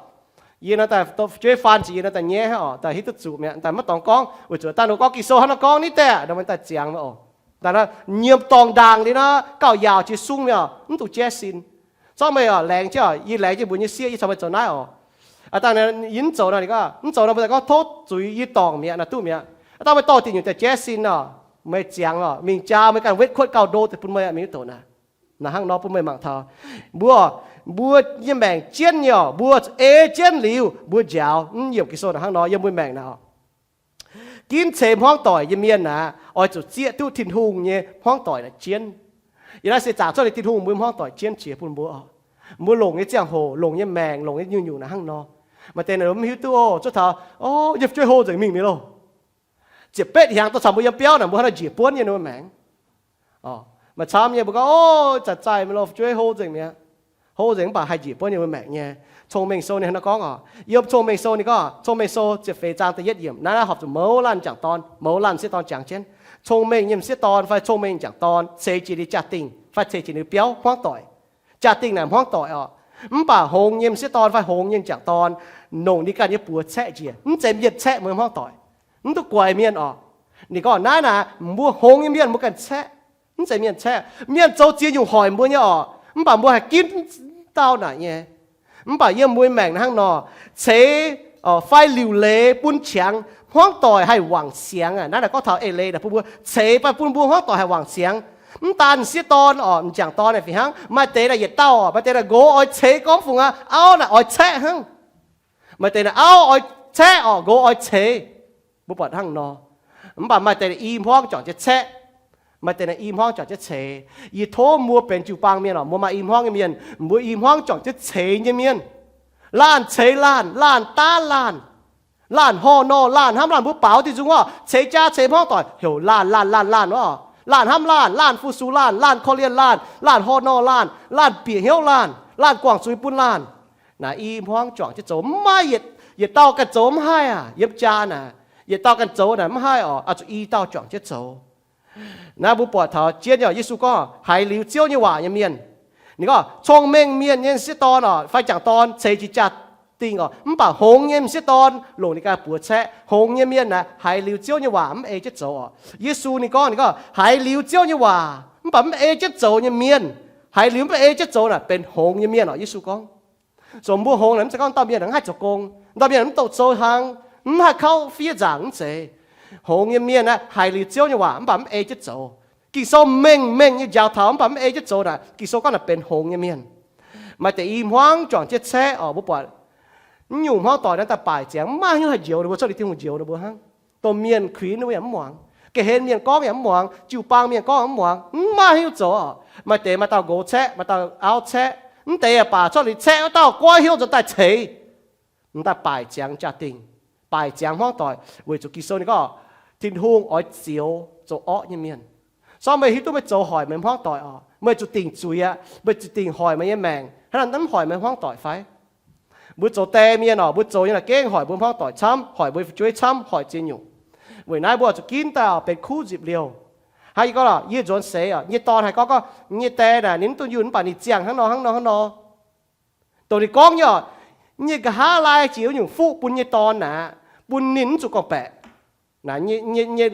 Yie nor daaih fu'jueiv faan sic, yie nor daaih nyaiv orqc, daaih hiuv duqv zuqc mi'aqv, daaih maiv dorngx gorngv, weic zuqc daaih ninh gorngv Ging-Sou hnangv nor gorngv nitv daaih, nor daaih ziangx oc. Daaih nor, nyiemc dorngc ndaangc liuz nor, gauh yaauc jiex sung mi'aqv, mv dungx jaiv sin. Zorqv meih orqc, laengz jienv orqc, yie laengz jienv mbuo nyei sieqv, yie caux meih zoux naaiv oc. Dangh yie mv zoux nor, ninh gorngv, mv zoux nor, mbuo daaih gorngv tov zuiz, yie dorngc mi'aqv, naaiv duqv mi'aqv. Dangh meih dorh diuc nyungc daaih jaiv sin oc, meih ziangx oc, mingh jaa meih ganh wetv kuotv gauh ndo deix bun meih mi'aqv, mingh wuov doqc naaiv. Naaiv hnangv nor bun meih mangc taux, mbuo, mbuo nyei maengc jienv nyei orqc, mbuo zuqc ei jienv liuz, mbuo njaaux, mv yiemc Ging-Sou naaiv hnangv nor yiem mbuo maengc naaiv oc. Ginv ceix hmuangv doic nyei mienh aqv, oix zuqc zieqv duqv Tin-Hungh nyei hmuangv doic naaiv jienv. Yiem naaiv se zaangc cuotv liuz Tin-Hungh mbuo hmuangv doic jienv jiex bun mbuo oc. Mbuo longc nyei ziangh hoc, longc nyei maengc, longc nyei nyungc-nyungc naaiv hnangv nor. Maaih deix naaic mv hiuv duqv oc, cuotv taux, o, yie fu'jueiv hlo nzengc mingh mi'aqv loh. Ziepc betv hnyangx dorh caux mbuo yiem biauv naaic, mbuo hnangv nor njiec buonv nyei ninh mbuo maengc. Maaih camv nyei mbuo gorngv, o, zanc zaih mi'aqv loh, fu'jueiv hlo nzengc mi'aqv. Hlo nzengc mv baac haih njiec buonv nyei mbuo maengc nyei. Cong-Mengh Sou ninh hnangv nor gorngv oc. Yiem Cong-Mengh Sou ninh gorngv, Cong-Mengh Sou ziepc feix zaang da'yietv yiemc, naaiv naaiv horpc zuqc mouz laanh m'jangc dorn, mouz laanh m'sieqv dorn jangx jienv. Cong-mengh nyei m'sieqv dorn fai cong-mengh m'jangc dorn ceix jienv ninh jaa-dingh fai ceix jienv ninh biauv hmuangv doic. Jaa-dingh naaic hmuangv doic oc. Mv baac hngongx nyei m'sieqv dorn fai hngongx nyei m'jangc dorn longc ninh ganh nyei buoz caeqv njiec, mv zeiz mienh caeqv mbuo hmuangv doic. Mv duqv guaix mienh oc. Ninh gorngv naaiv naaic, mbuo hngongx nyei mienh mbuo ganh caeqv, mv zeiz mienh caeqv. Mienh zoux ziex nyungc hoic mbuo nyei oc, mv baac mbuo haih ginv dauh naaic nyei. Mv baac yiem mbuo nyei maengc naaiv hnangv nor, ceix fai liuc leiz bun qangx, hmuangv doic haih wangc siangx aqv. Naaiv naaic gorngv taux eix leiz naaic bun mbuo ceix, bun mbuo hmuangv doic haih wangc siangx. Mv daan m'sieqv dorn orqc, m'jangc dorn naaic fih hnangv, maaih deix naaic yietc dauh orqc, maaih deix naaic nqox oix ceix gorngv fungc aqv, auv naaic oix caeqv hnangv. Maaih deix naaic auv oix caeqv orqc, nqox oix ceix. Mbuo buatc hnangv nor. Mv baac maaih deix naaic i hmuangv juangc jienv caeqv. Maaih deix naaic i hmuangv juangc jienv ceix. Yie tov mbuo benx jiu-baang mienh orqc, mbuo maaih i hmuangv nyei mienh, mbuo i hmuangv juangc jienv ceix nyei mienh. Laanh ceix laanh, laanh daav laanh. Laanh horh nor laanh, hnamv laanh, mbuo baaux diuh nzung orqc, ceix jaa ceix hmuangv doic heuc laanh, laanh, laanh, laanh orqc. Laanh hnamv laanh, laanh fu-sux laanh, laanh korv-lienh laanh, laanh horh nor laanh, laanh bieqc hnyouv laanh, laanh guangc zuiz bun laanh. Naaic i hmuangv juangc jienv zoux, mv maaih yietc dauh ganh zoux mv haih aqv. Yiem jaa naaic, yietc dauh ganh zoux naaic mv haih orqc, oix zuqc i dauh juangc jienv zoux. Naaiv mbuo buatc taux jienv nyei orqc, Yesu gorngv haiz liuz Ziouv nyei waac nyei mienh. Ninh gorngv cong-mengh mienh nyei m'sieqv dorn orqc, fai m'jangc dorn ceix jiex jaa-dingh orqc, mv baac hngongx nyei m'sieqv dorn longc ninh ganh buoz caeqv. Hngongx nyei mienh naaic haiz liuz Ziouv nyei waac mv ei jienv zoux orqc. Yesu ninh gorngv, ninh gorngv haiz liuz Ziouv nyei waac mv baac mv ei jienv zoux nyei mienh, haiz liuz mv ei jienv zoux naaic benx hngongx nyei mienh orqc. Yesu gorngv, zoux mbuo hngongx naaic mv zeiz gorngv dauh mienh mv haih zoux gong, dauh mienh mv douc sou hlang, mv haih kauv fiev nzaangc, mv zeiz. Hngongx nyei mienh aeqv, haiz liuz Ziouv nyei waac mv baac mv ei jienv zoux. Ging-Sou mengh mengh nyei njaaux taux mv baac mv ei jienv zoux naaic, Ging-Sou gorngv naaic benx hngongx nyei mienh. Maaih deix i hmuangv juangc jienv caeqv orqc, mbuo buatc nyungc hmuangv doic naaiv daaih baaic ziangx, mv maaih haaix nyungc haih njoux ninh mbuo, cuotv liuz Tin-Hungh njoux ninh mbuo hnangv. Domh mienh kuinx ninh mbuo yaac mv muangx, ga'hlen mienh gorngv yaac mv muangx, jiu-baang mienh gorngv yaac mv muangx, mv maaih haaix nyungc zoux orqc. Maaih deix maaih dauh nqox caeqv, maaih dauh auv caeqv, mv deix yaac baac cuotv liuz caeqv wuov dauh goiv hnyouv nzuonx daaih ceix. M'daaih baaic ziangx jaa-dingh, baaic ziangx hmuangv doic, weic zuqc Ging-Sou ninh gorngv Tin-Hungh oix zioux zoux orqv nyei mienh. Sorng meih hiuv duqv meih zoux hoic meih hmuangv doic orqc, meih zuqc dingc zuiz aqv. Meih zuqc dingc hoic meih nyei maengc, hnangv naaic mv hoic meih hmuangv doic fai? Mbuo zoux die mienh orqc, mbuo zoux nyei naaic gengh hoic mbuo hmuangv doic camv, hoic mbuo fu'jueiv camv, hoic ziex nyungc. Weic naaiv mbuo zuqc ginv daaih benx kuv nzipc liouh. Hnangv yie gorngv lorqc, yie nzuonx seix orqc, nyei dorn haih gorngv, gorngv nyei die naaic ninh mv duqv yunh, mv baac ninh ziangh hnangv nor hnangv nor hnangv nor. Dongh ninh gorngv nyei orqc, nyei nqa'haav lai jiex wuov nyungc fuqv bun nyei dorn naaic, bun ninh mv zuqc gorngv-baeqc. Naaic, nyei, nyei,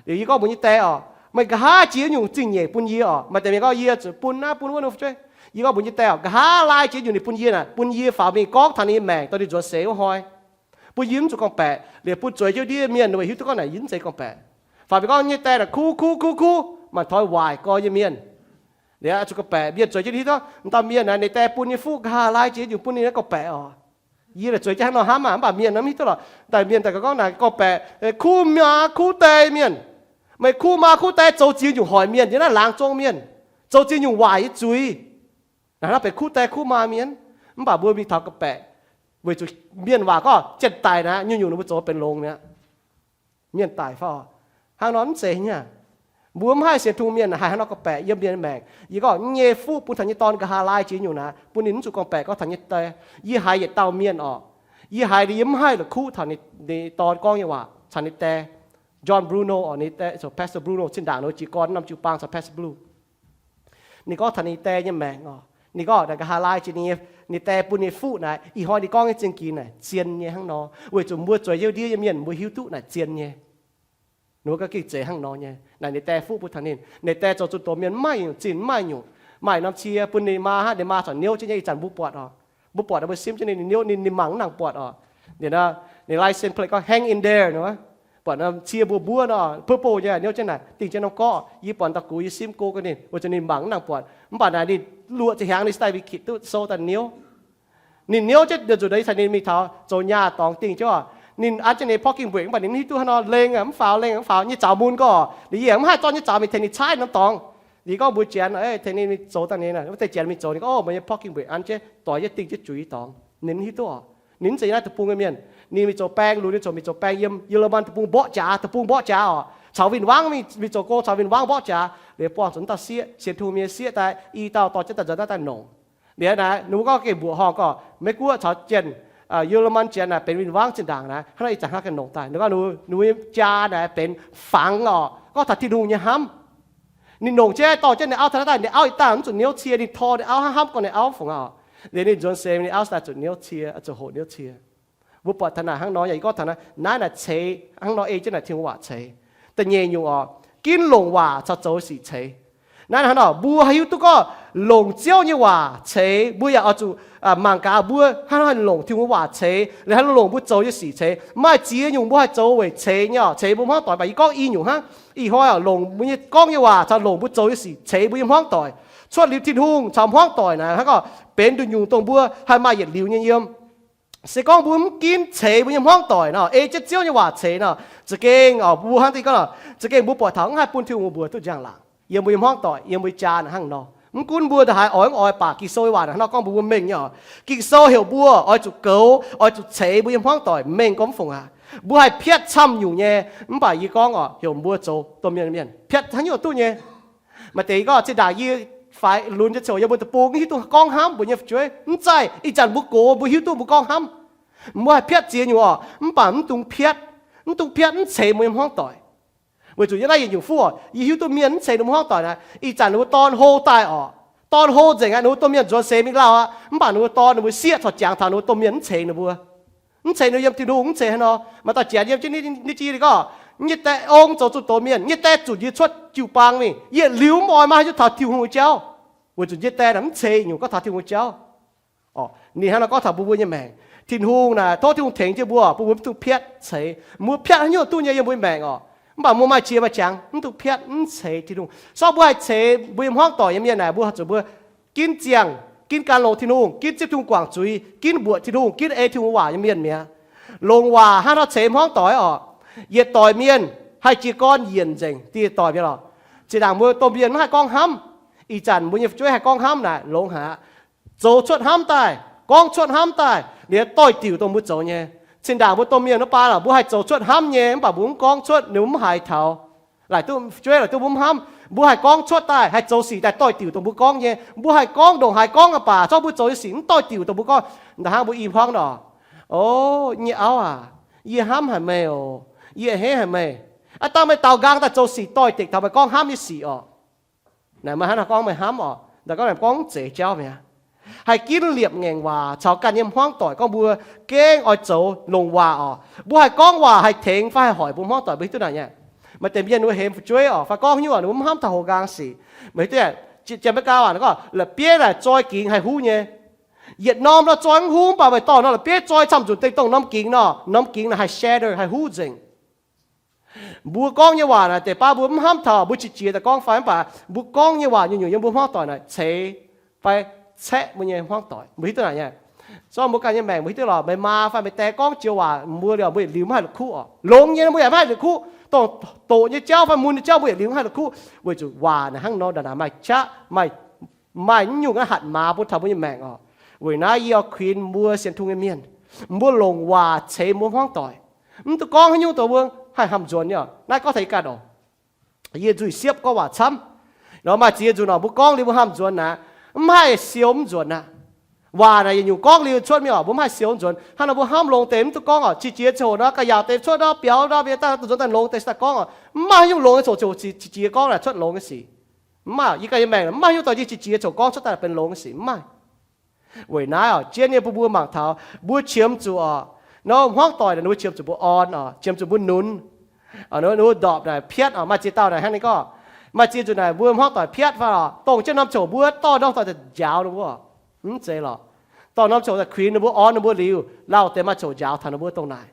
liuz yie gorngv mbuox nyei die orqc, meih nqa'haav jiex wuov nyungc zingh nyeic bun yie orqc. Maaih deix mienh gorngv yie zuqc bun naaiv bun wuov nor fu'jueiv. Yie gorngv mbuox nyei die orqc, nqa'haav lai jiex nyungc ninh bun yie naaic, bun yie faaux mingh gorngv taux ninh nyei maengc dorh ninh nzuonx seix wuov hnoi, bun yie mv zuqc gorngv-baeqc, liuz bun zueiz jienv ndiev mienh weic hiuv duqv gorngv naaic yie mv zeiz gorngv-baeqc. Faaux mingh gorngv nyei die naaic kuv kuv kuv kuv, mangc taux waaic gorx nyei mienh. Liuz zuqc gorngv-baeqc, mienh zueiz jienv hiuv duqv dauh mienh naaic ninh die bun nyei fuqv nqa'haav lai jiex nyungc bun ninh naaiv gorngv-baeqc orqc. Yie naaic zueiz jienv hnangv nor hnamv maah, mv baac mienh mv hiuv duqv lorqc. Daaih mienh daaih gorngv naaic gorngv-baeqc, kuv maa kuv die mienh. Meih kuv maa kuv die zoux ziex nyungc hoic mienh, yie naaiv laangz zong mienh, zoux ziex nyungc waaic nyei zuiz. Naaic hnangv benx kuv die kuv maa mienh. Mv baac mbuo mingh taux gorngv-baeqc, weic zuqc mienh waac gorngv jien-daic naaic nyungc-nyungc ninh mbuo zoux benx longx mi'aqv. Mienh daic fai? Hnangv nor mv zeiz nyei. Mbuo mv haih sienx Tin-Hungh mienh haih hnangv nor gorngv-baeqc yiem mienh maengc. Yie gorngv nyei fuqv bun taux nyei dorn nqa'haav lai jiex nyungc naaic, bun ninh mv zuqc gorngv-baeqc gorngv taux nyei die. Yie haiz yietc dauh mienh orqc, yie haiz ninh yiem mv haih la'kuqv taux ninh dorn gorngv nyei waac caux ninh die. John Bruno orqc, ninh die, Pastor Bruno, zinh ndaangc nor jiez gorn norm jiu-baang caux Pastor Blue. Ninh gorngv taux ninh die nyei maengc orqc, ninh gorngv nqa'haav lai jiex ninh, ninh die bun ninh fuqv naaic, ih hnoi ninh gorngv nyei zingh ginx naaic zien nyei hnangv nor, weic zuqc mbuo zueiz jienv ndiev nyei mienh mbuo hiuv duqv naaic zien nyei. Ninh mbuo gorngv gengh zeiz hnangv nor nyei. Naaic ninh die fuqv bun taux ninh. Ninh die zoux zunh doz mienh, mv maaih nyungc zinh, mv maaih nyungc. Maaih norm cie bun ninh maa hnangv, ninh maa corc niouv jienv nyei. Ih zanc mbuo buatc orqc, mbuo buatc mbuo simv jienv ninh niouv, ninh, ninh mangc mv nangc buatc orqc. Ninh, ninh license plate gorngv hang in there nor, buatc norm cie mbuov mbuov nor, purple nyei, niouv jienv naaic, dingh jienv norm gorqv. Yie buatc dauh gux yie simv go gau ninh, weic zuqc ninh mangc mv nangc buatc. Mv baac naaic ninh luoqc ziepc hnyangx ninh stay with kid duqv sou daaih niouv. Ninh niouv jienv nzuqc nor, ih zanc ninh mingh taux zoux nyaah dorngx dingh jienv orqc, ninh an jienv ninh parking brake, mv baac ninh mv hiuv duqv hnangv nor lengh mv faaux, lengh mv faaux, nyei zaux mun gorx, ninh yaac mv haih zorqv nyei zaux mingh tengx ninh caaiv norm dorngx. Ninh gorngv mbuox Janx, tengx ninh mingh zoux daaih ninh, wuov deix Janx mingh zoux, ninh gorngv, o, meih nyei parking brake an jienv, doix jienv dingh jienv juiz dorngx. Ninh mv hiuv duqv orqc. Ninh mv zeiz yiem naaiv deic-bung nyei mienh. Ninh mingh zoux baeng lunx, ninh zoux mingh zoux baeng yiem Yie^le^man deic-bung mborqv jaax, deic-bung mborqv jaax orqc, caux win-wangv mingh zoux gong, caux win-wangv mborqv jaax. Liuz buangh zuqc wuov dauh sieqv, sienx Tin-Hungh nyei sieqv daaih, i dauh dorh jienv daaih nzuonx naaiv daaih longc. Liuz naaic ninh mbuo gorngv gengh mbuoqc horngh gorngv, Meiv-Guoqv caux Janx, Yie^le^man Janx naaic benx win-wangv zinh ndaangc naaiv, hnangv naaiv ih zanc hnangv gengh longc daaih. Ninh gorngv ninh mbuo jaa naaic benx fangx orqc, gorngv taux Tin-Hungh nyei hnamv. Ninh longc jienv dorh jienv ninh auv taux naaiv daaih, ninh auv ih dangh mv zuqc niouv cie, ninh tor ninh auv hnangv hnamv gorngv ninh auv fungx orqc. Liuz ninh nzuonx seix ninh auv daaih zuqc niouv cie, zuqc hoqc niouv cie. Mbuo buatc taux naaic hnangv nor, yaac yie gorngv taux naaiv, naaiv naaic ceix hnangv nor ei jienv naaic Tin-Hungh waac ceix. Da'nyeic nyungc orqc, ginv longc waac caux zoux sic ceix. Naaiv hnangv nor, mbuo haih hiuv duqv gorngv longc Ziouv nyei waac ceix, mbuo yaac oix zuqc mangc gaax mbuo hnangv haaix longc Tin-Hungh nyei waac ceix, liuz hnangv haaix longc mbuo zoux nyei sic ceix. Maaih ziex nyungc mbuo haih zoux weic ceix nyei oc, ceix mbuo hmuangv doic. Mv baac yie gorngv i nyungc hnangv. Ih hnoi longc mbuo nyei gorngv nyei waac caux longc mbuo zoux nyei sic ceix mbuo nyei hmuangv doic. Cuotv liuz Tin-Hungh caux hmuangv doic naaic hnangv gorngv benx nduqc nyungc dongh mbuo haih maaih yietc liuz nyei yiem. Se gorngv mbuo mv ginv ceix mbuo nyei hmuangv doic nor, ei jienv Ziouv nyei waac ceix nor, za'gengh mbuo hnangv deix gorngv, za'gengh mbuo buatc taux mv haih bun Tin-Hungh mbuox duqv njang-laangc yiem mbuo nyei hmuangv doic, yiem mbuo nyei jaa naaic hnangv nor. Mv gunv mbuo ndongc haaix oix mv oix baac Ging-Sou nyei waac naaic hnangv nor gorngv mbuo mbuo mengh nyei oc. Ging-Sou heuc mbuo oix zuqc goux, oix zuqc ceix mbuo nyei hmuangv doic mengh gorngv mv fungc aqv. Mbuo haih piatv camv nyungc nyei, mv baac yie gorngv oc, heuc mbuo zoux domh mienh mienh piatv haaix nyungc duqv nyei. Maaih deix gorngv zinh ndaangc yie faix lunx nyei ziouc yiem mbuo deic-bung hiuv duqv gorngv hnamv mbuo nyei fu'jueiv. Mv zeiz, ih zanc mbuo gox mbuo hiuv duqv mbuo gorngv hnamv. Mbuo haih piatv ziex nyungc oc, mv baac mv dungx piatv, mv dungx piatv mv ceix mbuo nyei hmuangv doic. Weic zuqc yiem naaiv yietc nyungc fuqv oc, yie hiuv duqv mienh mv ceix ninh mbuo hmuangv doic naaic, ih zanc ninh mbuo dorn hlo daaih oc, dorn hlo nzengc aqv, ninh mbuo domh mienh nzuonx seix mingh lauh aqv, mv baac ninh mbuo dorn ninh mbuo sieqv corc jangx taux ninh mbuo domh mienh mv ceix ninh mbuo. Mv ceix ninh yiem Tin-Hungh, mv ceix haaix nor. Maaih dauh janx yiem jienv ninh, ninh gorngv, nyei die ong zoux zuqc doz mienh, nyei die zunc yie cuotv jiu-baang mingh, yietc liuz mv oix maaih haaix nyungc taux Tin-Hungh nyei jauv, weic zuqc nyei die naaic mv ceix nyungc gorngv taux Tin-Hungh nyei jauv. Ninh hnangv nor gorngv taux mbuo mbuo nyei maengc. Tin-Hungh naaic tov Tin-Hungh tengx jienv mbuo, bun mbuo mv dungx piatv ceix. Mbuo piatv haaix nyungc duqv nyei yiem mbuo nyei maengc oc, mv baac mbuo maaih qiex maaih qangx mv dungx piatv mv ceix Tin-Hungh. Sortv mbuo haih ceix mbuo nyei hmuangv doic nyei mienh naaic, mbuo zuqc mbuo ginv ziangh, ginv gan longx Tin-Hungh, ginv zipv Tin-Hungh guangc zuiz, ginv mbuoqc Tin-Hungh, ginv ei Tin-Hungh waac nyei mienh mi'aqv. Longc waac hnangv nor ceix hmuangv doic oc. Yietc doic mienh haih jiez gorn yienc nzengc dieh doic mienh oc. Zinh ndaangc mbuo domh mienh mv haih gorngv hnamv, ih zanc mbuo nyei fu'jueiv haih gorngv hnamv naaic longx haic aqv. Zoux cuotv hnamv daaih, gorngv cuotv hnamv daaih, liuz doix-diuc dongh mbuo zoux nyei. Zinh ndaangc mbuo domh mienh wuov baan oc, mbuo haih zoux cuotv hnamv nyei, mv baac mbuo mv gorngv cuotv, ninh mbuo mv haiz taux. Laaic duqv fu'jueiv, laaic duqv mbuo mv hnamv, mbuo haih gorngv cuotv daaih, haih zoux sic daaih doix-diuc dongh mbuo gorngv nyei. Mbuo haih gorngv ndongc haaix gorngv aqv baac, zorqv mbuo zoux nyei sic mv doix-diuc dongh mbuo gorngv. Ndongc hnangv mbuo i hmuangv nor, o, nyei auv aac, yie hnamv haic meih oc, yie a'hneiv haic meih. Aav dangh meih daaux nqaang daaih zoux sic doix-dekc taux meih gorngv hnamv nyei sic oc. Naaic meih hnangv naaiv gorngv meih hnamv oc, ndaaih gorngv naaic gorngv mv zeiz jauv mi'aqv. Haih ginv liepc ngaengc waac caux ganh nyei hmuangv doic gorngv mbuo gengh oix zoux longc waac oc. Mbuo haih gorngv waac haih tengx fai haih hoic mbuo hmuangv doic, mbuo hiuv duqv naaic nyei. Maaih deix mienh ninh mbuo hemx fu'jueiv oc, fai gorngv haaix nyungc ninh mbuo mv hnamv taux houx nqaang sic. Meih hiuv duqv, Janx-Meigaa waac gorngv la'bieiv naaic zoi gingx haih huv nyei. Yietc norm nor zoi mv huv, mv baac meih dorh nor la'bieiv zoi camv nzunc dengh dongh norm gingx nor, norm gingx naaic haih shatter, haih huv nzengc. Mbuo gorngv nyei waac naaic deix baav mbuo mv hnamv taux, mbuo qiex jiez daaih gorngv fai mv baac mbuo gorngv nyei waac nyungc-nyungc yiem mbuo hmuangv doic naaic ceix fai caeqv mbuo nyei hmuangv doic. Mbuo hiuv duqv naaic nyei. Zorqv mbuo ganh nyei maengc mbuo hiuv duqv lorqc, meih maa fai meih die gorngv joux waac mbuo liuz, mbuo yietc liuz mv haih la'kuqv oc. Longx nyei mbuo yaac mv haih la'kuqv, dongh doqc nyei jauv fai mun nyei jauv mbuo yietc liuz mv haih la'kuqv, weic zuqc waac naaic hnangv nor ndongc naaic maaih qaqv, maaih, maaih nyungc-nyungc aqv hatc maaz bun taux mbuo nyei maengc oc. Weic naaiv yie oix kuinx mbuo sienx Tin-Hungh nyei mienh, mbuo longc waac ceix mbuo hmuangv doic. Mv duqv gorngv haaix nyungc dongh mbuo haih hnamv nzuonx nyei oc. Naaiv gorngv taux yie ganh oc. Yie nzuih siepv gorngv waac camv. Nor maaih ziex nzunc oc, mbuo gorngv liuz mbuo hnamv nzuonx aqv, mv haih siou mv nzuonx aqv. Waac naaic yietc nyungc gorngv liuz cuotv mingh oc, mbuo mv haih siou mv nzuonx. Hnangv nor mbuo hnamv longx deix mv duqv gorngv oc, qiex jiez ziangh hoc nor ga'yaauc deix cuotv nor biaux nor mbuo daaih duqv nzuonx daaih longx deix se daaih gorngv oc. Mv maaih haaix nyungc longx nyei ziouc ziouc qiex jiez gorngv naaic cuotv longx nyei sic. Mv maaih, yie ganh nyei maengc mv maaih haaix nyungc dorh yie qiex jiez ziouc gorngv cuotv daaih benx longx nyei sic, mv maaih. Weic naaiv oc, jienv nyei bun mbuo mangc taux, mbuo qiemx zuqc oc, nor hmuangv doic naaic ninh mbuo qiemx zuqc mbuo orn oc, qiemx zuqc mbuo nunz. Ninh mbuo ndorpc naaic piatv oc, maaih ziex dauh naaic hnangv ninh gorngv, maaih ziex nzunc naaic mbuo hmuangv doic piatv fai oc, dongh jienv norm coc mbuo dorh norm doic daaih njaaux ninh mbuo. Mv zeiz lorqc. Dorh norm coc daaih kuinx ninh mbuo, orn ninh mbuo liuz, lauh deix maaih coc njaaux taux ninh mbuo dongh naaic.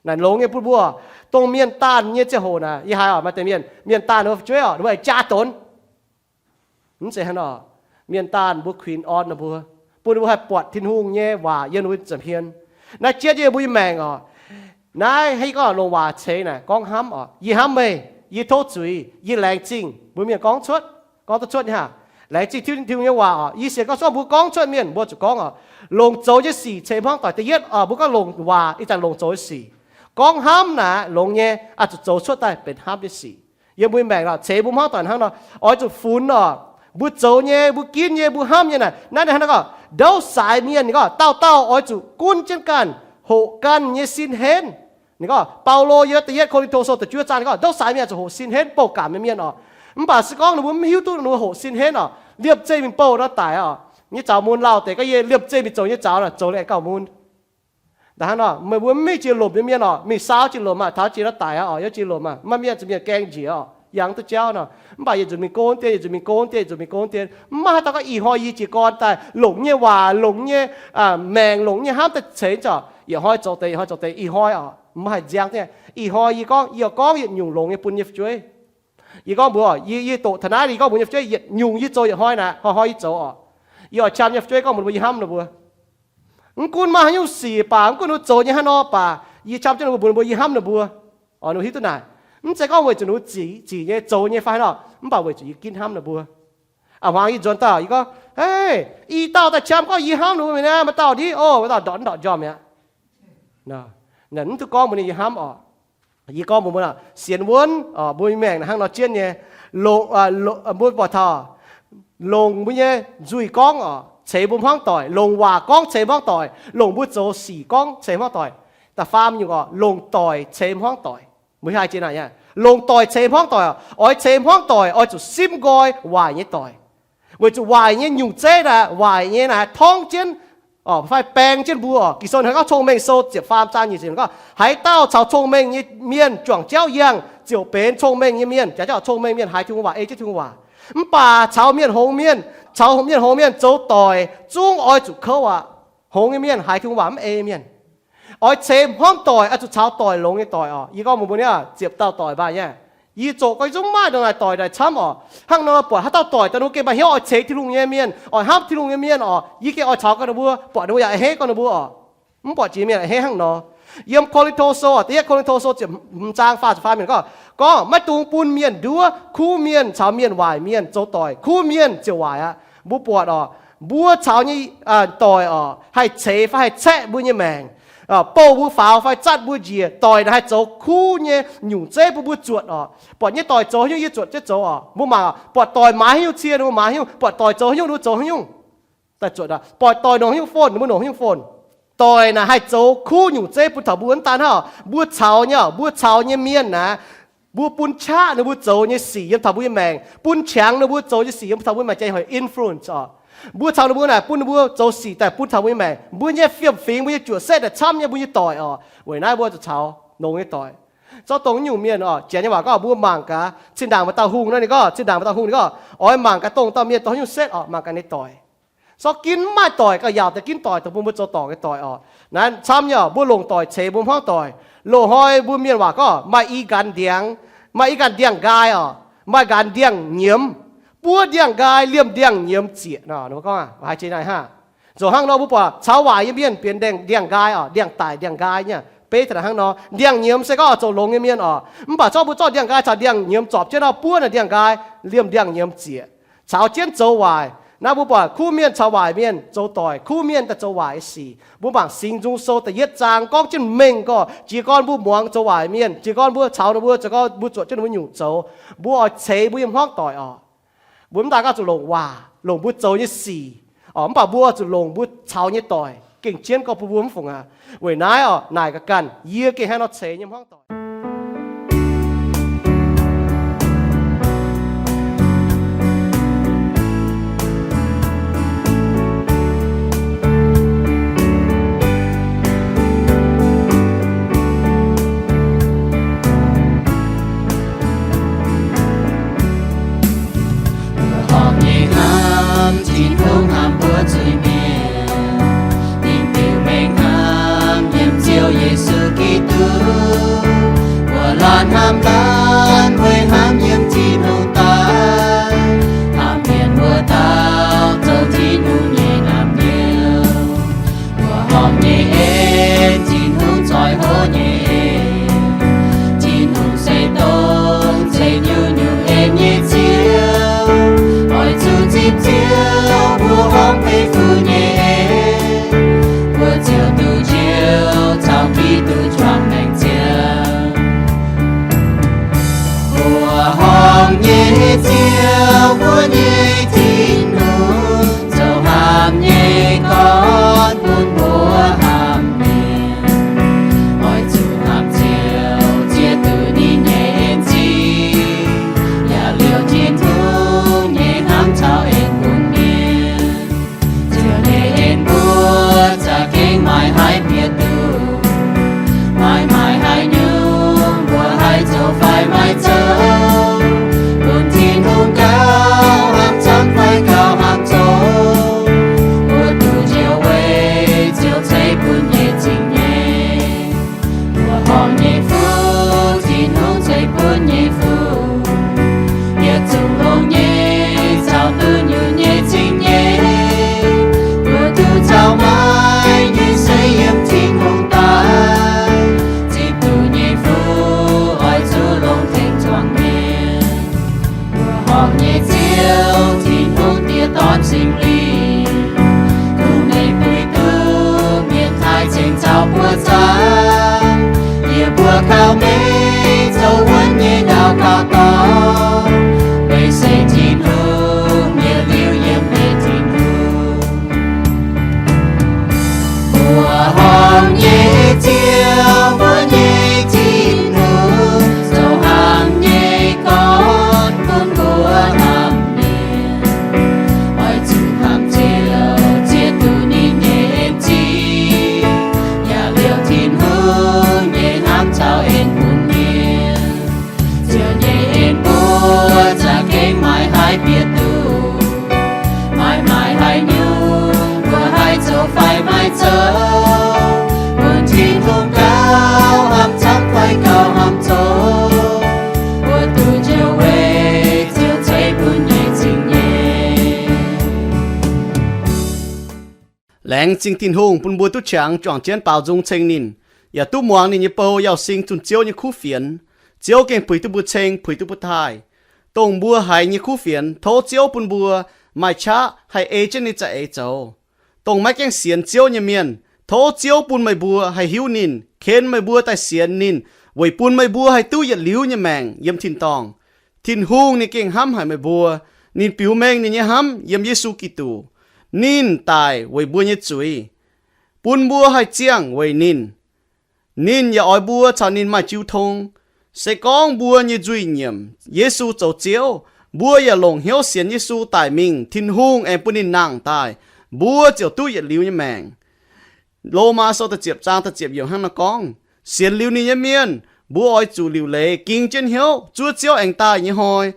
Naaic longx nyei bun mbuo. Dongh mienh daanh nyei ziangh hoc naaic, yie haiz oc, maaih deix mienh, mienh daanh ninh mbuo fu'jueiv oc, ninh mbuo aengx jaa donx. Mv zeiz hnangv nor. Mienh daanh mbuo kuinx orn ninh mbuo, bun ninh mbuo haih buatc Tin-Hungh nyei waac yiem ninh mbuo nza'hmien. Naaiv jienv yie mbuo nyei maengc oc. Naaiv hnangv yie gorngv longc waac ceix naaic gorngv hnamv oc. Yie hnamv meih, yie tov zuiz, yie laengz zingh. Mbuo mienh gorngv cuotv, gorngv duqv cuotv nyei hnangv. Laengz zingh Tin-Hungh nyei waac oc. Yie sienx gorngv zorqv mbuo gorngv cuotv mienh mbuo zuqc gorngv oc. Longc zoux nyei sic ceix hmuangv doic. Da'yietv oc, mbuo gorngv longc waac ih zanc longc zoux nyei sic. Gorngv hnamv naaic longx nyei, oix zuqc zoux cuotv daaih benx hnamv nyei sic. Yiem mbuo maengc oc, ceix mbuo hmuangv doic hnangv nor, oix zuqc funx oc. Mbuo zoux nyei, mbuo ginv nyei, mbuo hnamv nyei naaic, naaiv hnangv naaiv gorngv, ndouv saaix mienh ninh gorngv dauh dauh oix zuqc gunv jienv ganh, hoqc ganh nyei sin henv. Ninh gorngv Baulo yiem da'yietv Ko^lin^to Sou da'juov zaang ninh gorngv ndouv saaix mienh oix zuqc hoqc sin henv bouh gamh nyei mienh oc. Mv baac se gorngv ninh mbuo mv hiuv duqv ninh mbuo hoqc sin henv oc, liemh zeih mingh bouh nor daic oc. Nyei zaux mun lauh deix gorngv yie liemh zeih mingh zoux nyei zaux naaic zoux liuz gauh mun. Ndaaih hnangv nor, meih mbuo mv mingh jiex lomc nyei mienh oc, mingh saau jiex lomc aqv, taux jiex nor daic aqv oc, yiem jiex lomc aqv, maaih mienh zuqc mienh gaeng njiec oc. Yangh duqv jauv nor, mv baac yietc nzunc mingh go dien, yietc nzunc mingh go dien, yietc nzunc mingh go dien. Mv maaih haaix dauh gorngv ih hnoi yie jiez gorn daaih longc nyei waac, longc nyei maengc, longc nyei hnamv daaih ceix ziangh orqc, yietc hnoi zoux deix, yietc hnoi zoux deix, ih hnoi orqc, mv haih nziang. Ih hnoi yie gorngv, yie gorngv yietc nyungc longx nyei bun nyei fu'jueiv. Yie gorngv mbuox, yie, yie doqc taux naaiv, yie gorngv mbuox nyei fu'jueiv, yietc nyungc yie zoux yietc hnoi naaic, hnoi-hnoi yie zoux orqc. Yie oix qam nyei fu'jueiv gorngv mbuox ninh mbuo yie hnamv ninh mbuo. Mv gunv maaih haaix nyungc sic baac, mv gunv ninh mbuo zoux nyei haaix nor baac, yie qam jienv ninh mbuo mbuox ninh mbuo yie hnamv ninh mbuo. Orqc, ninh mbuo hiuv duqv naaic. Mv zeiz gorngv weic zuqc ninh mbuo zic, zic nyei zoux nyei fai haaix nor, mv baac weic zuqc yie ginv hnamv ninh mbuo. A'hmuangx yie nzuonx daaih, yie gorngv, Hei, i dauh daaih qam gorngv yie hnamv ninh mbuo mi'aqv, maaih dauh ndiev, o, maaih dauh ndortv ndortv njormh mi'aqv. Mv duqv gorngv mbuox ninh yie hnamv orqc. Yie gorngv mbuox mbuo, sienx wuonv, mbuo nyei maengc naaic hnangv nor jienv nyei. Mbuo buatc taux longc mbuo nyei nzuih gorngv orqc, ceix mbuo hmuangv doic, longc waac gorngv ceix hmuangv doic, longc mbuo zoux sic gorngv ceix hmuangv doic. Da'faam nyungc orqc, longc doic ceix hmuangv doic. Mbuo haih jiex naaic, longc doic ceix hmuangv doic orqc, oix ceix hmuangv doic oix zuqc simv nqoi waaic nyei doic. Weic zuqc waaic nyei nyungc zeiv naaic, waaic nyei naaic torngv jienv fai baeng jienv mbuo orqc. Ging-Sou hnangv gorngv Cong-Mengh Sou ziepc faam zaang nyic ziepc gorngv, Haaix dauh caux cong-mengh nyei mienh juangc jauv yangh, ziouc benx cong-mengh nyei mienh. Jaax jauv cong-mengh mienh haiz Tin-Hungh waac, ei jienv Tin-Hungh waac. Mv baac caux mienh hngongx mienh, caux mienh hngongx mienh zoux doic zungv oix zuqc kouv aqv. Hngongx nyei mienh haiz Tin-Hungh waac mv ei mienh. Oix ceix hmuangv doic oix zuqc caux doic longx nyei doic orqc. Yie gorngv mbuox mbuo niaa, ziepc dauh doic mbaanh nyei. Yie zoqc gorx zungv maaih ndongc naaic doic daaih camv orqc. Hnangv nor buatc haaix dauh doic daaih ninh mbuo gengh maaih hnyouv oix ceix Tin-Hungh nyei mienh, oix hnamv Tin-Hungh nyei mienh orqc, yie gengh oix caux gorx ninh mbuo, buatc ninh mbuo yaac a'hneiv gorx ninh mbuo orqc. Mv buatc jiex mienh a'hneiv hnangv nor. Yiem Ko^lin^to Sou, da'yietv Ko^lin^to Sou ziepc hmz zaang faah ziepc faam mienh gorngv, gorngv maiv dungx bun mienh nduov. Kuv mienh caux mienh waaic mienh zoux doic, kuv mienh ziouc waaic aqv. Mbuo buatc orqc, mbuo caux nyei doic orqc, haih ceix fai haih caeqv mbuo nyei maengc, bouh mbuo faaux fai zatv mbuo njiec. Doic naaic haih zoux kuv nyei nyungc zeiv bun mbuo zuotc orqc. Buatc nyei doic zoux haaix nyungc yie zuotc jienv zoux orqc. Mbuo mangc buatc doic maaiz haaix nyungc cie ninh mbuo maaiz haaix nyungc, buatc doic zoux haaix nyungc ninh mbuo zoux haaix nyungc. Daaih zuotc buatc doic nongc haaix nyungc fon ninh mbuo nongc haaix nyungc fon. Doic naaic haih zoux kuv nyungc zeiv bun taux mbuo. Mv daan hnangv, mbuo caux nyei, mbuo caux nyei mienh naaic, mbuo bun qaqv ninh mbuo zoux nyei sic yiem taux mbuo nyei maengc, bun qangx ninh mbuo zoux nyei sic yiem taux mbuo maengc, jaax heuc influence orqc. Mbuo caux ninh mbuo naaic bun ninh mbuo zoux sic daaih bun taux mbuo nyei maengc. Mbuo nyei fiem-fingx, mbuo nyei juoqc setv naaic camv nyei mbuo nyei doic orqc. Weic naaiv mbuo zuqc caux longx nyei doic. Zorqv dongh nyungc mienh orqc, janx nyei waac gorngv mbuo mangc gaax zinh ndaangc maaih dauh hungh nor, ninh gorngv zinh ndaangc maaih dauh hungh ninh gorngv, oix mangc gaax dongh dauh mienh dongh haaix nyungc setv orqc, mangc gaax ninh doic. Zorqv ginv mv maaih doic gauh yaauc daaih ginv doic dongh bun mbuo zoux dorngc nyei doic orqc. Naaiv camv nyei orqc, mbuo longc doic ceix mbuo hmuangv doic. Loz-hnoi mbuo mienh waac gorngv maaih i nqanx ndiangx, maaih i nqanx ndiangx-nqaai orqc, maaih nqanx ndiangx-nyiemz. Buov ndiangx-nqaai, liemh ndiangx-nyiemz zieqc nor, gorngv haiz jiex naaic hnangv. Zoux hnangv nor mbuo buatc caux waaic nyei mienh benx ndiangx-nqaai orqc, ndiangx-daic ndiangx-nqaai nyei. Beiv daaih hnangv nor, ndiangx-nyiemz se gorngv oix zoux longx nyei mienh orqc. Mv baac zorqv mbuo zorqv ndiangx-nqaai caux ndiangx-nyiemz zorpc jienv nor, buov naaic ndiangx-nqaai, liemh ndiangx-nyiemz zieqc. Caux jienv zoux waaic. Naaiv mbuo buatc kuv mienh caux waaic mienh zoux doic, kuv mienh daaih zoux waaic nyei sic. Mbuo mangc Singx Nzung Sou da'yietv zaang gorngv jienv mengh gorngv, jiez gorn mbuo muangx zoux waaic mienh, jiez gorn mbuo caux ninh mbuo, jiez gorn mbuo zuotc jienv ninh mbuo nyungc zoux, mbuo oix ceix mbuo nyei hmuangv doic orqc. Mbuo mv daan gorngv zuqc longc waac, longc mbuo zoux nyei sic orqc, mv baac mbuo zuqc longc mbuo caux nyei doic gengh jienv gorngv bun mbuo mv fungc aqv. Weic naaiv orqc, naaic ga'ganh yie gengh hnangv nor ceix nyei hmuangv doic. Mbuo horpc nyei hnamv Tin-Hungh hnamv mbuo zuiz-mienh, ninh diuc mengh hnamv yiem Ziouv Yesu Giduc. Mbuo laanh hnamv laanh weic hnamv yiem Tin-Hungh daaih, hnamv mienh mbuo dauh zoux Tin-Hungh nyei naamh nyouz. Mbuo horpc nyei en, Tin-Hungh zoih hlo nyei en. Tin-Hungh se dongh ceix nyungc-nyungc en nyei Ziouv. Oix zuqc zipv Ziouv mbuo horpc beiv fuqv nyei en, mbuo ziouc duqv njoux caux Giduc juangc maengc ziangh. Mbuo horpc nyei Ziouv, mbuo nyei Tin-Hungh, zoux hnamv nyei gorn bun mbuo hnamv mienh. Oix zuqc hnamv Ziouv ziex diuc ninh nyei en-zingh, yaac liouh Tin-Hungh nyei hnamv caux en bun mienh. Ziouv nyei en mbuo za'gengh maaih haaix bieqc duqv, maaih maaih haaix nyungc mbuo haih zoux fai maiv zoux. Haiz bieqc duqv, maaih maaih haaix nyungc mbuo haih zoux fai maiv zoux, bun Tin-Hungh gauh hnamv camv fai gauh hnamv zoux, mbuo duqv njoux weic Ziouv ceix bun nyei zingh nyeic. Laengz zingh Tin-Hungh bun mbuo duqv qangx juangc jienv baaux nzung ceng ninh, yaac duqv muangx ninh nyei bou Yauz Sing zunh Ziouv nyei kuv fienx. Ziouv gengh puix duqv mbuo ceng, puix duqv mbuo taaih. Dongh mbuo haiz nyei kuv fienx, tov Ziouv bun mbuo maaih qaqv haih ei jienv ninh za'eix zoux. Dongh maiv gaengh sienx Ziouv nyei mienh, tov Ziouv bun meih mbuo haih hiuv ninh, ken meih mbuo daaih sienx ninh, weic bun meih mbuo haih duqv yietc liuz nyei maengc yiem tin-dorngh. Tin-Hungh ninh gengh hnamv haic meih mbuo. Ninh biux mengh ninh nyei hnamv yiem Yesu Giduc. Ninh daic weic mbuo nyei zuiz, bun mbuo haih ziangh weic ninh. Ninh yaac oix mbuo caux ninh maaih jiu tong. Se gorngv mbuo nyei nzuih nyiemc Yesu zoux Ziouv, mbuo yaac longc hnyouv sienx Yesu daic mingh, Tin-Hungh aengx bun ninh nangh daaih, mbuo ziouc duqv yietc liuz nyei maengc. Lomaa Sou da'ziepc zaang da'ziepc yiemc hnangv naaiv gorngv, sienx liuz ninh nyei mienh, mbuo oix zuqc liuc leiz ging jienv hnyouv zuov Ziouv aengx daaih nyei hnoi.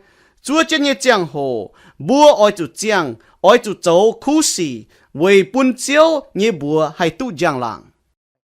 Zuov jienv nyei ziangh hoc, mbuo oix zuqc ziangh, oix zuqc zoux kuv sic weic bun Ziouv nyei mbuox haih duqv njang-laangc.